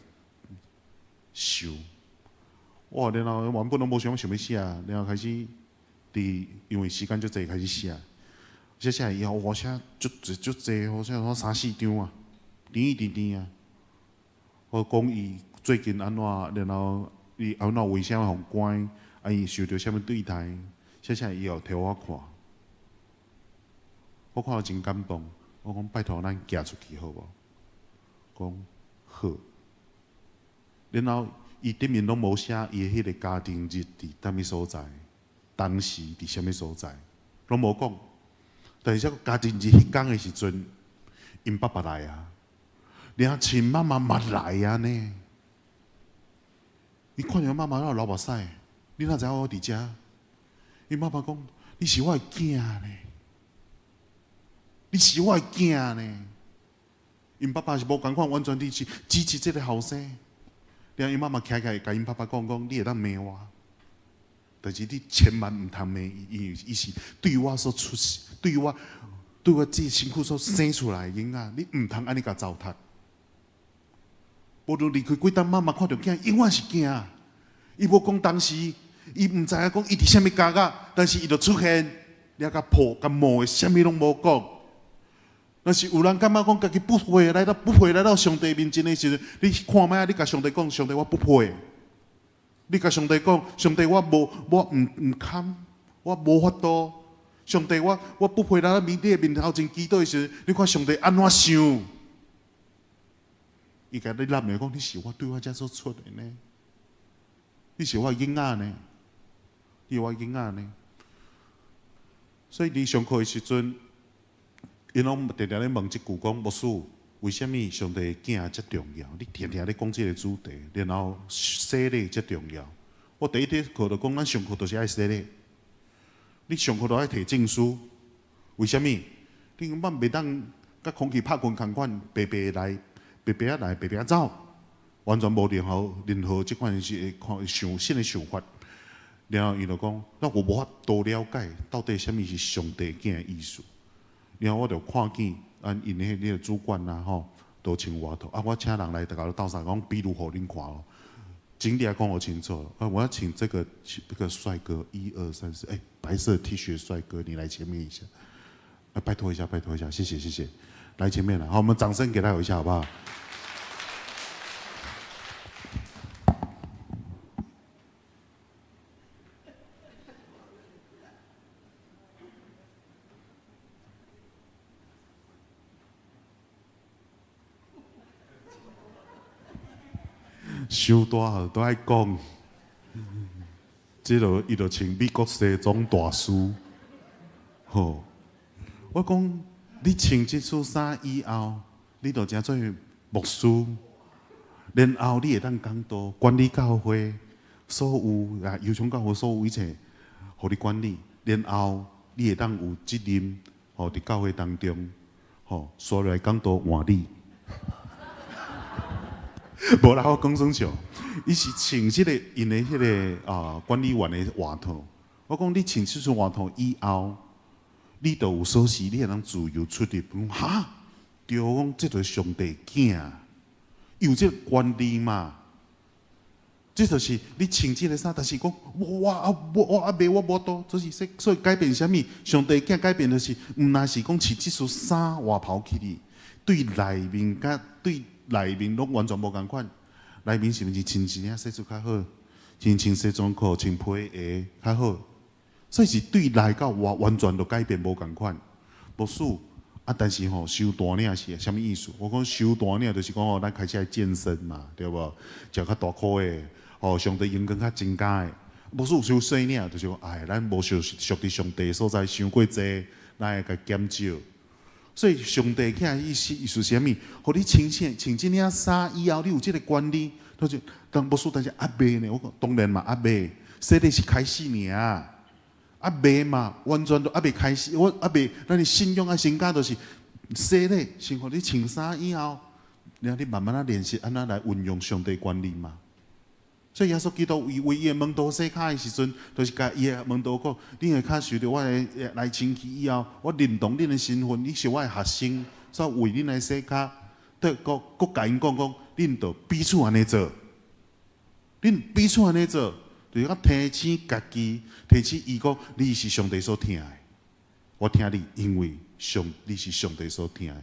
想。哇！然後原本攏無想想欲寫，然後開始佇因為時間足濟開始寫，寫寫以後，我寫足濟足濟，我寫講三四張啊，甜甜甜啊。我講伊最近按怎，然後伊按怎為啥予關，啊伊受著啥物對待，寫寫以後提予我看，我看了真感動。我講拜託咱寄出去好無？講好。然後伊頂面攏無寫伊的彼个家庭日佇啥物所在，當時佇啥物所在，攏無講。但是這個家庭日彼工的時陣，𪜶爸爸來啊，連親媽媽嘛來啊呢。伊看著媽媽流目屎，你哪知影我佇遮？𪜶爸爸講：你是我的囝呢，你是我的囝呢。𪜶爸爸是無仝款，完全支持支持這个後生。然後𪜶媽媽徛起來，共𪜶爸爸講講：你會當罵我，但是你千萬毋通罵伊，因為伊是對我所出，對我對我這辛苦所生出來的囡仔，你毋通按呢共糟蹋。無論離開幾冬，媽媽看著囝，永遠是囝。伊無講當時，伊毋知影講伊佇啥物監獄，但是伊就出現，掠共抱共摸的，啥物攏無講。若是有人感覺講家己不配來到不配來到上帝面前的時陣，你看覓啊？你共上帝講，上帝我不配。你共上帝講，上帝我無我毋毋堪，我無法度。上帝我我不配來到你的面頭前祈禱的時陣，你看上帝按怎想？伊共你攬的講，你是我對我遮所出的呢？你是我囡仔呢？你是我囡仔呢？所以佇上課的時陣，𪜶攏定定咧問這句講，牧師，為啥物上帝的囝遮重要？你定定咧講這个主題，然後洗禮遮重要。我第一節課就講，咱上課就是愛洗禮。你上課都愛提證書，為啥物？你根本袂當佮空氣拍拳仝款，白白來，白白仔來，白白仔走，完全無任何任何這款是看想新的想法。然後伊就講，那我無法度了解到底啥物是上帝囝的意思。然後我就看見按𪜶彼个主管啊吼，都穿外套啊，我請人來共我鬥相共，比如予恁看哦。請你來講我清楚。啊，我要請這個帥哥，一二三四，哎，白色 T 恤帥哥，你來前面一下。啊，拜託一下，拜託一下，謝謝謝謝，來前面來，好，我們掌聲給他有一下，好不好？傷大號都愛講，這個伊就穿美國西裝大師，吼！我講你穿這束衫以後，你就成做牧師，然後你會當講道，管理教會所有啊，油松教會所有一切，予你管理，然後你會當有責任，吼，佇教會當中，吼，煞來講道換你。無啦，我講耍笑，伊是穿這個𪜶的彼個啊管理員的外套。我講你穿這束外套以後，你就有鎖匙，你會當自由出入。講哈，對，我講這就是上帝囝，有這個權利嘛。這就是你穿這個衫，但是講我啊我我猶未我無多，就是所以改變啥物？上帝囝改變就是，毋但是講穿這束衫外袍起去，對內面佮對。內面攏完全無仝款，內面是毋是穿一領西裝較好？穿穿西裝褲、穿皮鞋較好，所以是對內到外完全都改變無仝款。無輸啊，但是吼收大領是啥物意思？我講收大領就是講吼，咱開始愛健身嘛，對無？食較大箍的，吼，上帝榮光較增加的。無輸收細領就是講，哎，咱無熟熟佇上帝所在傷過濟，咱會共減少。所以上帝囝意思意思是啥物？予你穿穿穿這領衫以後，你有這個權利。他就當牧師，但是猶未呢？我講當然嘛，猶未。洗禮是開始爾，猶未嘛，完全都猶未開始。我猶未，咱的信仰愛先加，就是洗禮，先予你穿衫以後，然後你慢慢仔練習，按怎來運用上帝權利嘛。所以耶穌基督為為伊的門徒洗跤的時陣，就是共伊的門徒講：恁的跤受著我的來清去以後，我認同恁的身份，你是我的學生，所以為恁來洗跤。對，閣閣共𪜶講講，恁著彼此按呢做，恁彼此按呢做，就是講提醒家己，提醒伊講，你是上帝所疼的，我疼你，因為上你是上帝所疼的。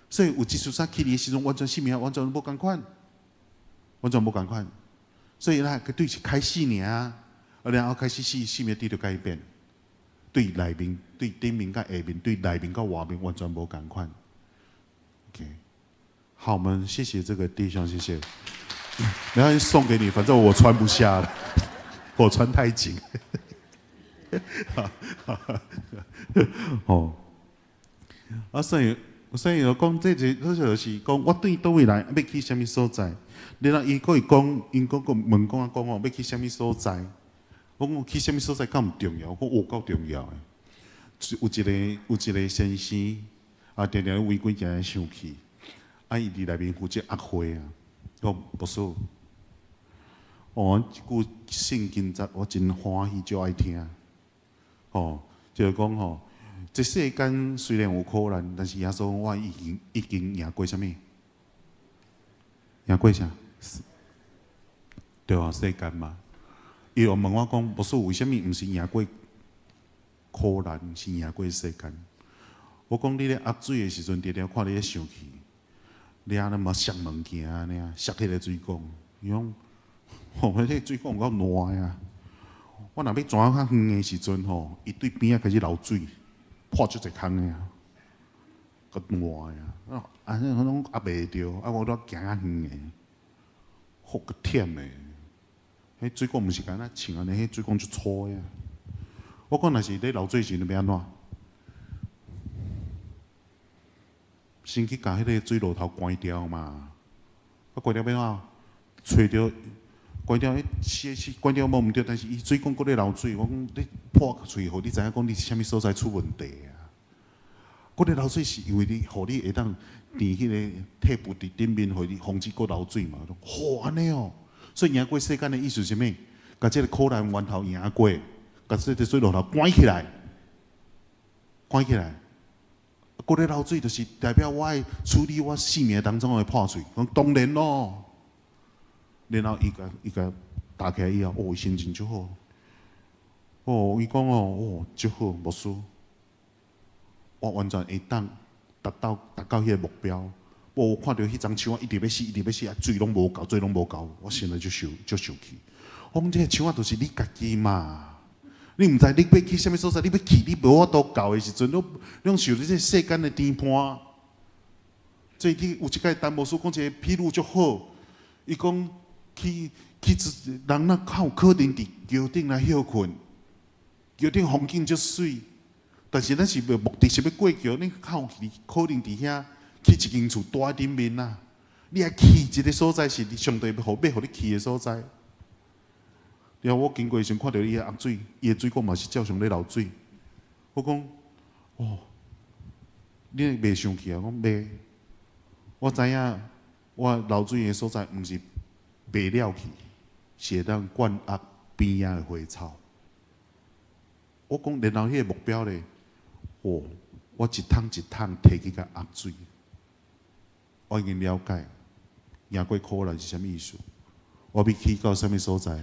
所以有一束衫起來的時陣，完全性命完全無仝款，完全無仝款。所以咱對是開始爾，啊，然後開始生生命得著改變，對內面、對頂面佮下面、對內面佮外面完全無仝款。OK，好，我們謝謝這個弟兄，謝謝。然後送給你，反正我穿不下了，我穿太緊。哦，啊，所以所以就講，這個就是講，我對佗位來，欲去啥物所在？然後伊閣會講，𪜶閣閣問講啊講吼，欲去啥物所在？我講去啥物所在敢毋重要？我講有夠重要的。有一個有一個先生，啊，定定違規定生氣，啊，伊佇內面負責壓會啊，講牧師，哦，這句聖經節我真歡喜，就愛聽。吼，就是講吼，這世間雖然有苦難，但是耶穌我已經已經贏過啥物？贏過啥？對啊，世間嘛。伊又問我講，牧師為啥物毋是贏過苦難，是贏過世間？我講你咧壓水的時陣，定定看你咧生氣，你按呢嘛摔物件按呢，摔彼個水管。伊講，吼，彼個水管有夠爛的啊！我若欲轉較遠的時陣吼，伊對邊仔開始流水，破足濟空的啊，閣爛的啊，啊，按呢攏壓袂著，啊，我拄行較遠的，好閣忝的。彼水管毋是敢若像按呢，彼水管足粗的啊。我講若是咧流水時陣欲按怎？先去共彼個水龍頭關掉嘛。啊，關掉欲按怎？揣著關掉，彼洗洗關掉無毋對，但是伊水管閣咧流水。我講你破喙，予你知影講你啥物所在出問題啊？閣咧流水是因為你，予你會當墊彼個鐵布佇頂面，予你防止閣流水嘛。吼，按呢哦。所以贏過世間的意思是啥物？共這個苦難源頭贏過，共這個水龍頭關起來，關起來。閣咧流水，就是代表我愛處理我生命當中的破碎。講當然咯，然後伊共打起來以後，哦，伊心情足好。哦，伊講哦，哦，足好，牧師，我完全會當達到彼个目標。無看著彼欉樹仔一直欲死，一直欲死，啊，水攏無夠，水攏無夠，我心內足受氣。我講這个樹仔就是你家己嘛，你毋知你欲去啥物所在，你欲去，你無法度到的時陣，你攏受這世間的牽絆。最近有一擺陳牧師講一個譬喻足好，伊講去一人若較有可能佇橋頂來歇睏，橋頂風景足媠，但是咱是目的是欲過橋，你較有可能佇遐起一間厝蹛佇頂面啊！你愛去一个所在，是你上帝欲予你去的所在。然後我經過的時陣，看著伊的頷水，伊的水管嘛是照常咧流水。我講，哦，你袂生氣啊？我講袂。我知影，我流水的所在毋是白了去，是會當灌壓邊仔的花草。我講，然後彼个目標咧，哦，我一桶一桶提去共壓水。我已經了解，贏過苦難是啥物意思。我欲去到啥物所在，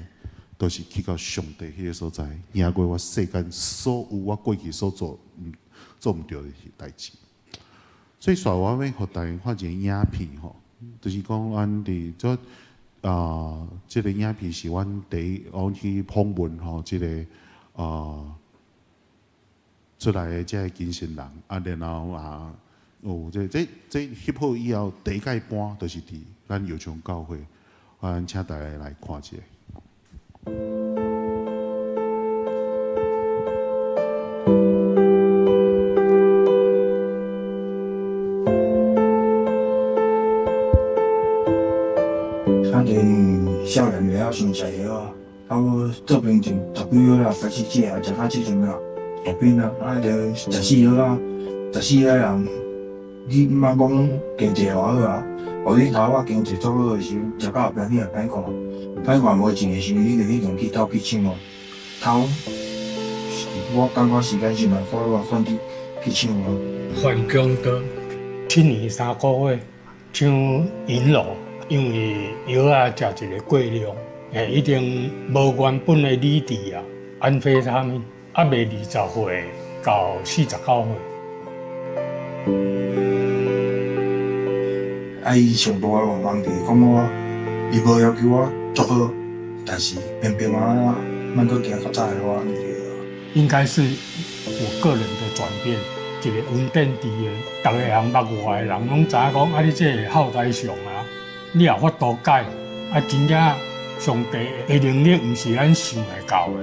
就是去到上帝彼个所在，贏過我世間所有我過去所做毋著的代誌。所以，煞我欲予大家看一個影片吼，就是講阮佇做啊，這个影片是阮第一阮去訪問吼，這个出來的這个更生人，啊，然後啊。哦，這翕好以後，第一擺搬就是佇咱耀昌教會，阮請大家來看一下。反正少年袂曉先食藥啊，啊我做兵前十幾歲啦，開始食啊，食到這陣啊，大兵啊，啊就食四藥啊，食四藥人。你毋通講經濟偌好啊，予你頭我經濟足好的時陣，食到後壁你也歹看，歹看無錢的時陣，你就一定去偷去搶哦。偷，我感覺時間是蠻快，我款去搶哦。翻強盜7年3個月搶銀龍，因為藥仔食一個過量，已經無原本的理智啊，安非他命，猶未20歲到49歲。啊！伊上大的願望就是講我，伊無要求我足好，但是平平安安，莫閣行較早的路按呢對。應該是我個人的轉變，一個恩典佇的，逐个人捌我的人攏知影講，啊，你這個後台上啊，你也法度改，啊，真正上帝的能力毋是咱想會到的。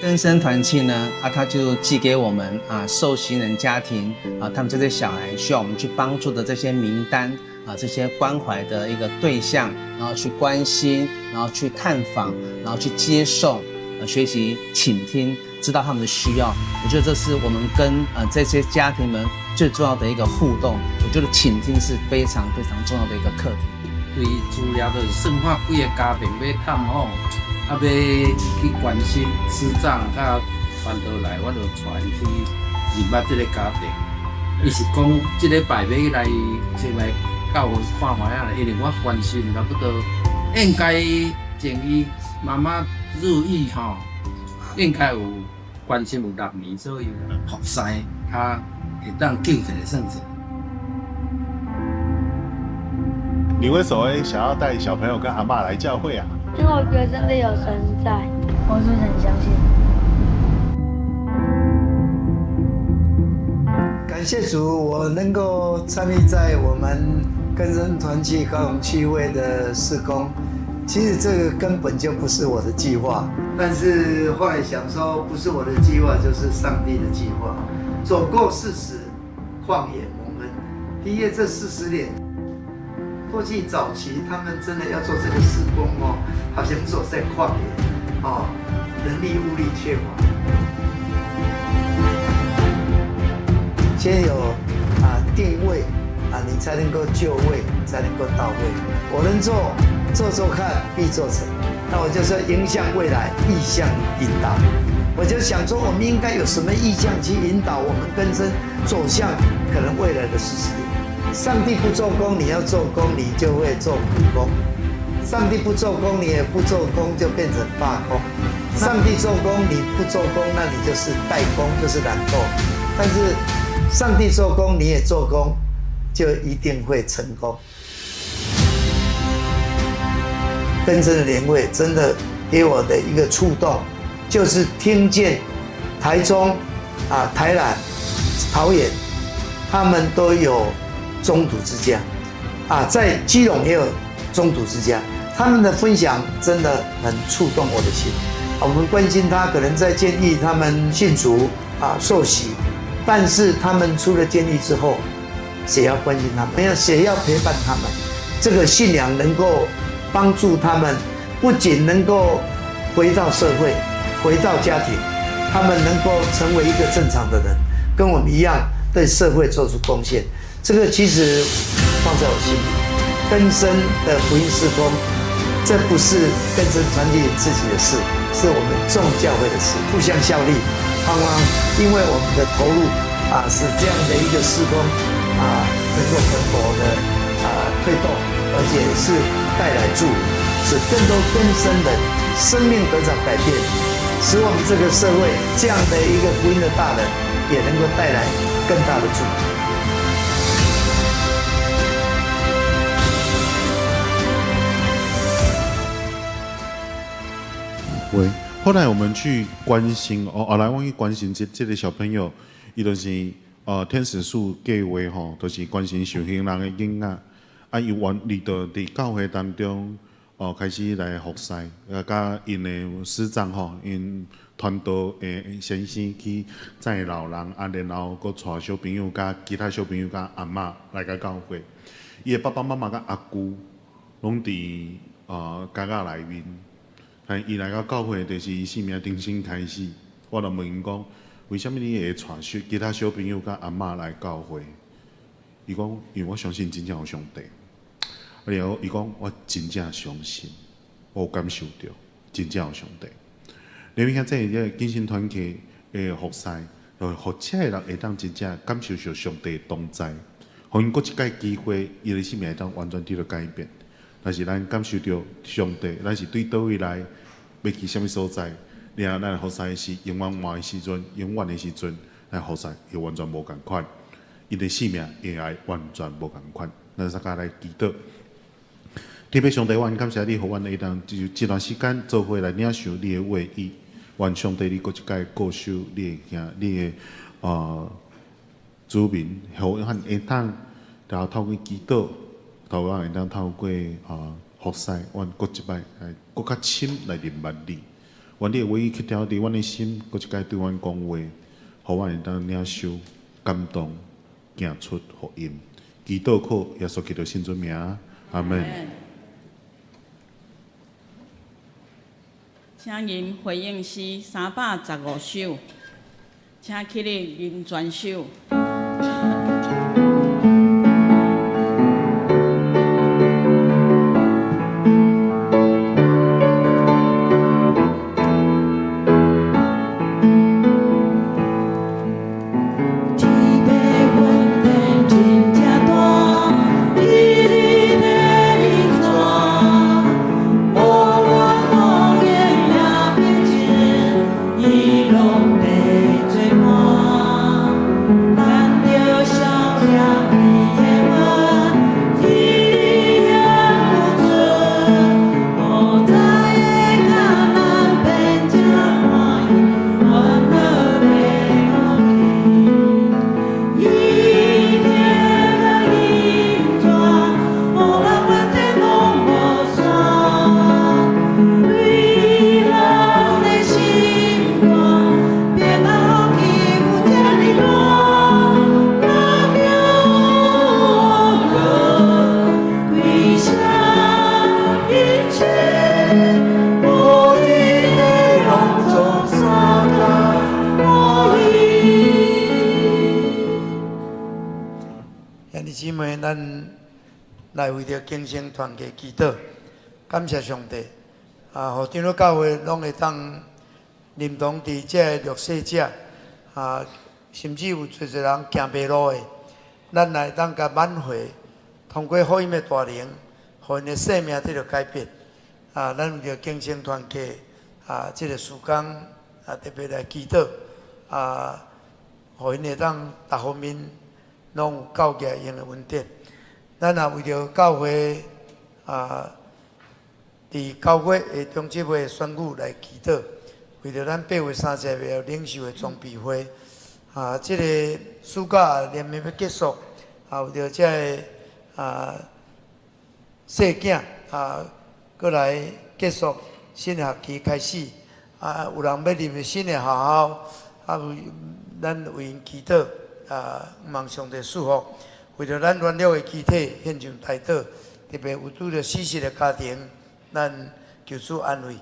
更生團契呢，啊，他就寄給我們啊，受刑人家庭啊，他們這些小孩需要我們去幫助的這些名單啊，這些關懷的一個對象，然後去關心，然後去探訪，然後去接送，學習傾聽，知道他們的需要。我覺得這是我們跟這些家庭們最重要的一個互動。我覺得傾聽是非常非常重要的一個課題。對資料就是算看幾个家庭欲探訪，啊，欲去關心師長佮傳道來，我就帶𪜶去認捌這个家庭。伊是講這禮拜欲來先來教會看覓仔，因為我關心差不多應該從伊媽媽入獄吼，應該有關心有6年左右，服侍較會當救一个算一个。你為什麼會想要帶小朋友跟阿嬤來教會啊？因為我覺得真的有神在，我是很相信。感謝主，我能夠參與在我們更生團契高雄區會的事工。其實這個根本就不是我的計劃，但是後來想說，不是我的計劃，就是上帝的計劃。走過40，曠野蒙恩，的確這40年。過去早期他們真的要做這個事工哦，好像走在曠野，哦，人力物力缺乏。先有定位啊，你才能夠就位，才能夠到位。我能做，做做看，必做成。那我就說迎向未來，異象引導。我就想說，我們應該有什麼異象去引導我們更生走向可能未來的40年。上帝不做工，你要做工，你就會做苦工；上帝不做工，你也不做工，就變成罷工。上帝做工，你不做工，那你就是怠工，就是懶惰。但是上帝做工，你也做工，就一定會成功。更生的年會真的給我的一個觸動，就是聽見台中、台南、桃園，他們都有中途之家，在基隆也有中途之家，他們的分享真的很觸動我的心。我們關心他，可能在監獄他們信主受洗，但是他們出了監獄之後，誰要關心他們？沒有誰要陪伴他們。這個信仰能夠幫助他們，不僅能夠回到社會，回到家庭，他們能夠成為一個正常的人，跟我們一樣對社會做出貢獻。這個其實放在我心裡，更生的福音事工，這不是更生團體自己的事，是我們眾教會的事，互相效力。盼望因為我們的投入使這樣的一個事工能夠蓬勃的推動，而且是帶來祝福，使更多更生人生命得到改變，使我們這個社會這樣的一個福音的大能，也能夠帶來更大的祝福。喂，後來我們去關心哦，後來我去關心這個小朋友，伊就是天使樹計劃吼，就是關心受刑人的囡仔，伊原佇到佇教會當中哦，開始來服侍，佮𪜶的師長吼，𪜶傳道的先生去載老人，然後閣帶小朋友佮其他小朋友佮阿嬤來到教會，伊的爸爸媽媽佮阿姑攏佇監獄內面。但伊來到教會，就是伊生命重新開始。我就問𪜶講，為啥物你會帶小其他小朋友佮阿嬤來教會？伊講，因為我相信真正有上帝。然後伊講，我真正相信，我有感受著真正有上帝。你們看這個更新團契的服侍，就予這个人會當真正感受著上帝的同在，予𪜶閣一擺機會，伊的生命會當完全得著改變。但是咱感受著上帝，咱是對佗位來，欲去啥物所在？然後咱服侍是永遠換的時陣，永遠的時陣，咱服侍又完全無仝款，𪜶的生命也會完全無仝款。咱大家來祈禱，天父上帝，阮感謝你，予阮會當就這段時間做伙來領受你的話語。願上帝你閣一擺顧守你的兄，你的子民，予阮會當然後透過祈禱。透過會當透過服侍，阮閣一擺來閣較深來認捌你。願你的話語刻雕佇阮的心，閣一擺對阮講話，予阮會當領受感動，行出福音。祈禱靠耶穌基督聖尊名，阿門。請吟回應詩315首，請起立吟全首。來為著更生團契祈禱，感謝上帝。予長老教會攏會當認同佇這个弱勢者，甚至有濟濟人行袂路的，咱來當共挽回，通過福音的大能，予𪜶的生命得著改變。啊，咱為著更生團契啊，這个事工啊，特別來祈禱啊，予𪜶會當逐方面攏有夠額用的恩典。咱也為著教會啊，佇9月的中執會選舉來祈禱，為著咱8月30日領袖的裝備會啊，這个暑假連綿欲結束，啊，為著這个啊細囝啊，閣來結束新學期開始，啊，有人欲入新的學校，啊，咱為𪜶祈禱，啊，望上帝賜福。為著咱軟弱的肢體獻上代禱，特別有拄著死失的家庭，咱求主安慰。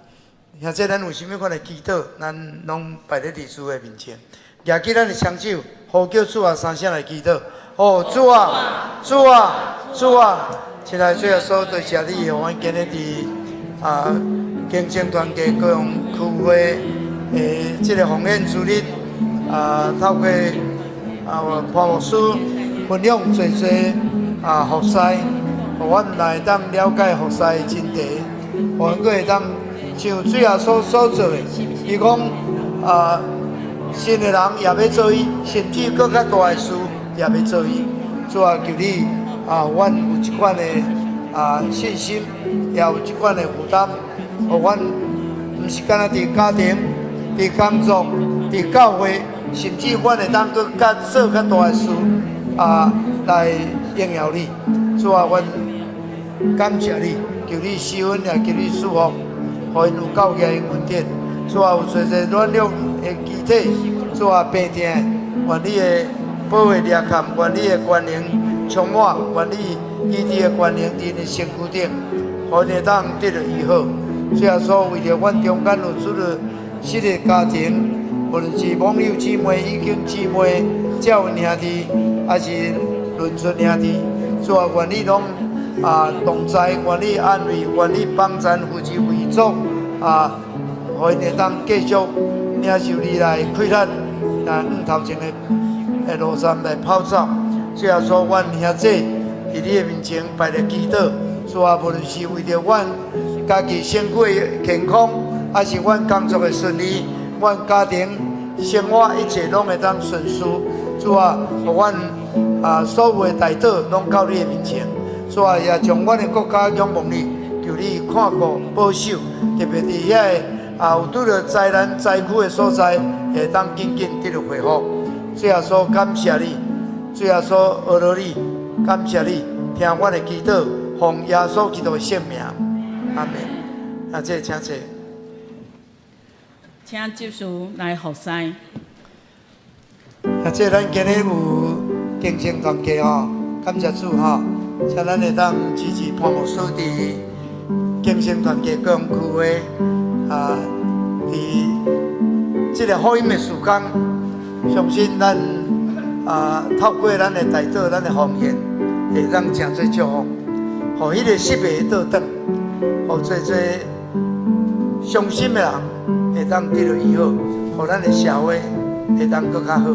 兄弟，咱有啥物款的祈禱，咱攏擺佇主的面前。舉起咱的雙手，呼叫主啊，三聲來祈禱。哦，主啊，主啊，主啊！親愛的主耶穌，多謝你，予阮今日佇啊，更生團契各樣區會的這个奉獻主日啊，透過啊潘牧師分享濟濟啊服侍，予阮來當了解服侍的真諦，予阮閣會當像主耶穌所做的，伊講啊，信的人也欲做伊，甚至閣較大的事也欲做伊。主啊，求你啊，阮有這款的啊信心，也有這款的負擔，予阮毋是干焦佇家庭、佇工作、佇教會，甚至阮會當閣較做較大的事啊，來榮耀你。主啊，阮感謝你，求你施恩，也求你賜福，予𪜶有夠額的恩典。主啊，有濟濟軟弱的肢體，主啊，病痛，願你的保護掠冚，願你的權能充滿，願你醫治的權能佇𪜶的身軀頂，予𪜶會當得著醫好。主耶穌為著阮中間有拄著失的家庭，無論是網友姊妹、已經姊妹、教會兄弟，還是鄰村兄弟，主啊，願你攏啊同在，願你安慰，願你幫贊扶持為主啊，予𪜶會當繼續領受你來氣力，啊，向頭前的路上來跑走。主耶穌，阮兄弟佇你的面前擺咧祈禱，主啊，無論是為著阮家己身體的健康，還是阮工作的順利，阮家庭生活一切攏會當順遂。主啊，予阮啊所有的代禱攏到你的面前。主啊，也將阮的國家仰望你，求你看顧保守，特別佇遐个啊有拄著災難災區的所在，會當緊緊得著恢復。主耶穌，感謝你，主耶穌，阿羅你，感謝你，聽阮的祈禱，奉耶穌基督的聖名，阿們。啊，這請坐。請執事來服侍。啊，這咱今日有更生團契吼，感謝主吼，請咱會當支持潘牧師佇更生團契各區會啊，佇這个福音的事工，相信咱啊透過咱的代禱、咱的奉獻，會當誠濟祝福，予彼个失敗的倒轉，予濟濟傷心的人會當得著醫好，予咱的社會會當閣較好。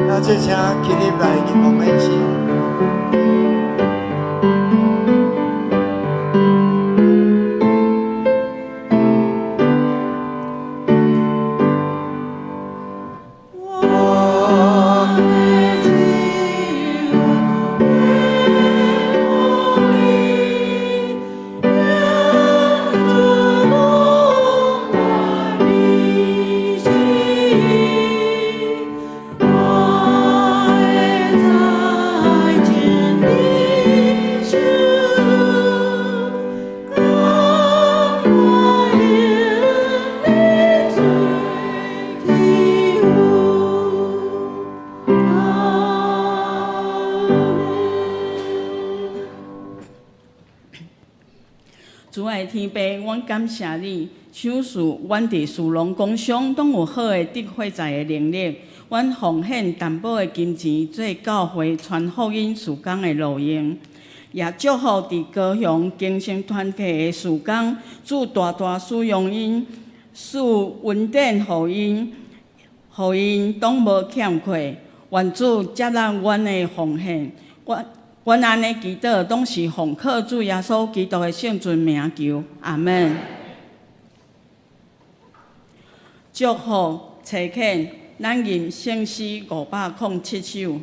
那這請起立來入奉獻詩。主愛天父，阮感謝你，賞賜阮佇事農工商攏有好的得貨財的能力。阮奉獻淡薄的金錢做教會傳福音事工的路用，也祝福佇高雄更生團契的事工，主大大使用𪜶，賜恩典予𪜶，予𪜶攏無欠缺。願主接納阮的奉獻，阮按呢祈禱，攏是奉靠主耶穌基督的聖尊名求，阿門。祝福差遣，咱吟聖詩507首。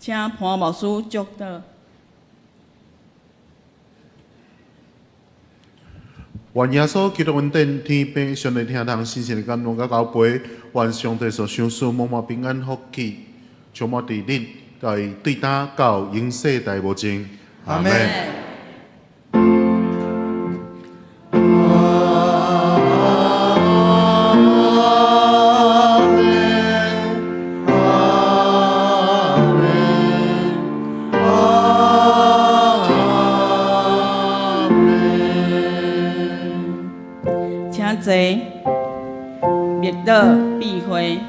請潘牧師祝禱。願耶穌基督恩典、天父上帝聽堂神聖的感動佮交陪，願上帝所賞賜滿滿平安福氣，充滿佇恁，對今到永世代無盡。阿門。請坐，默禱閉會。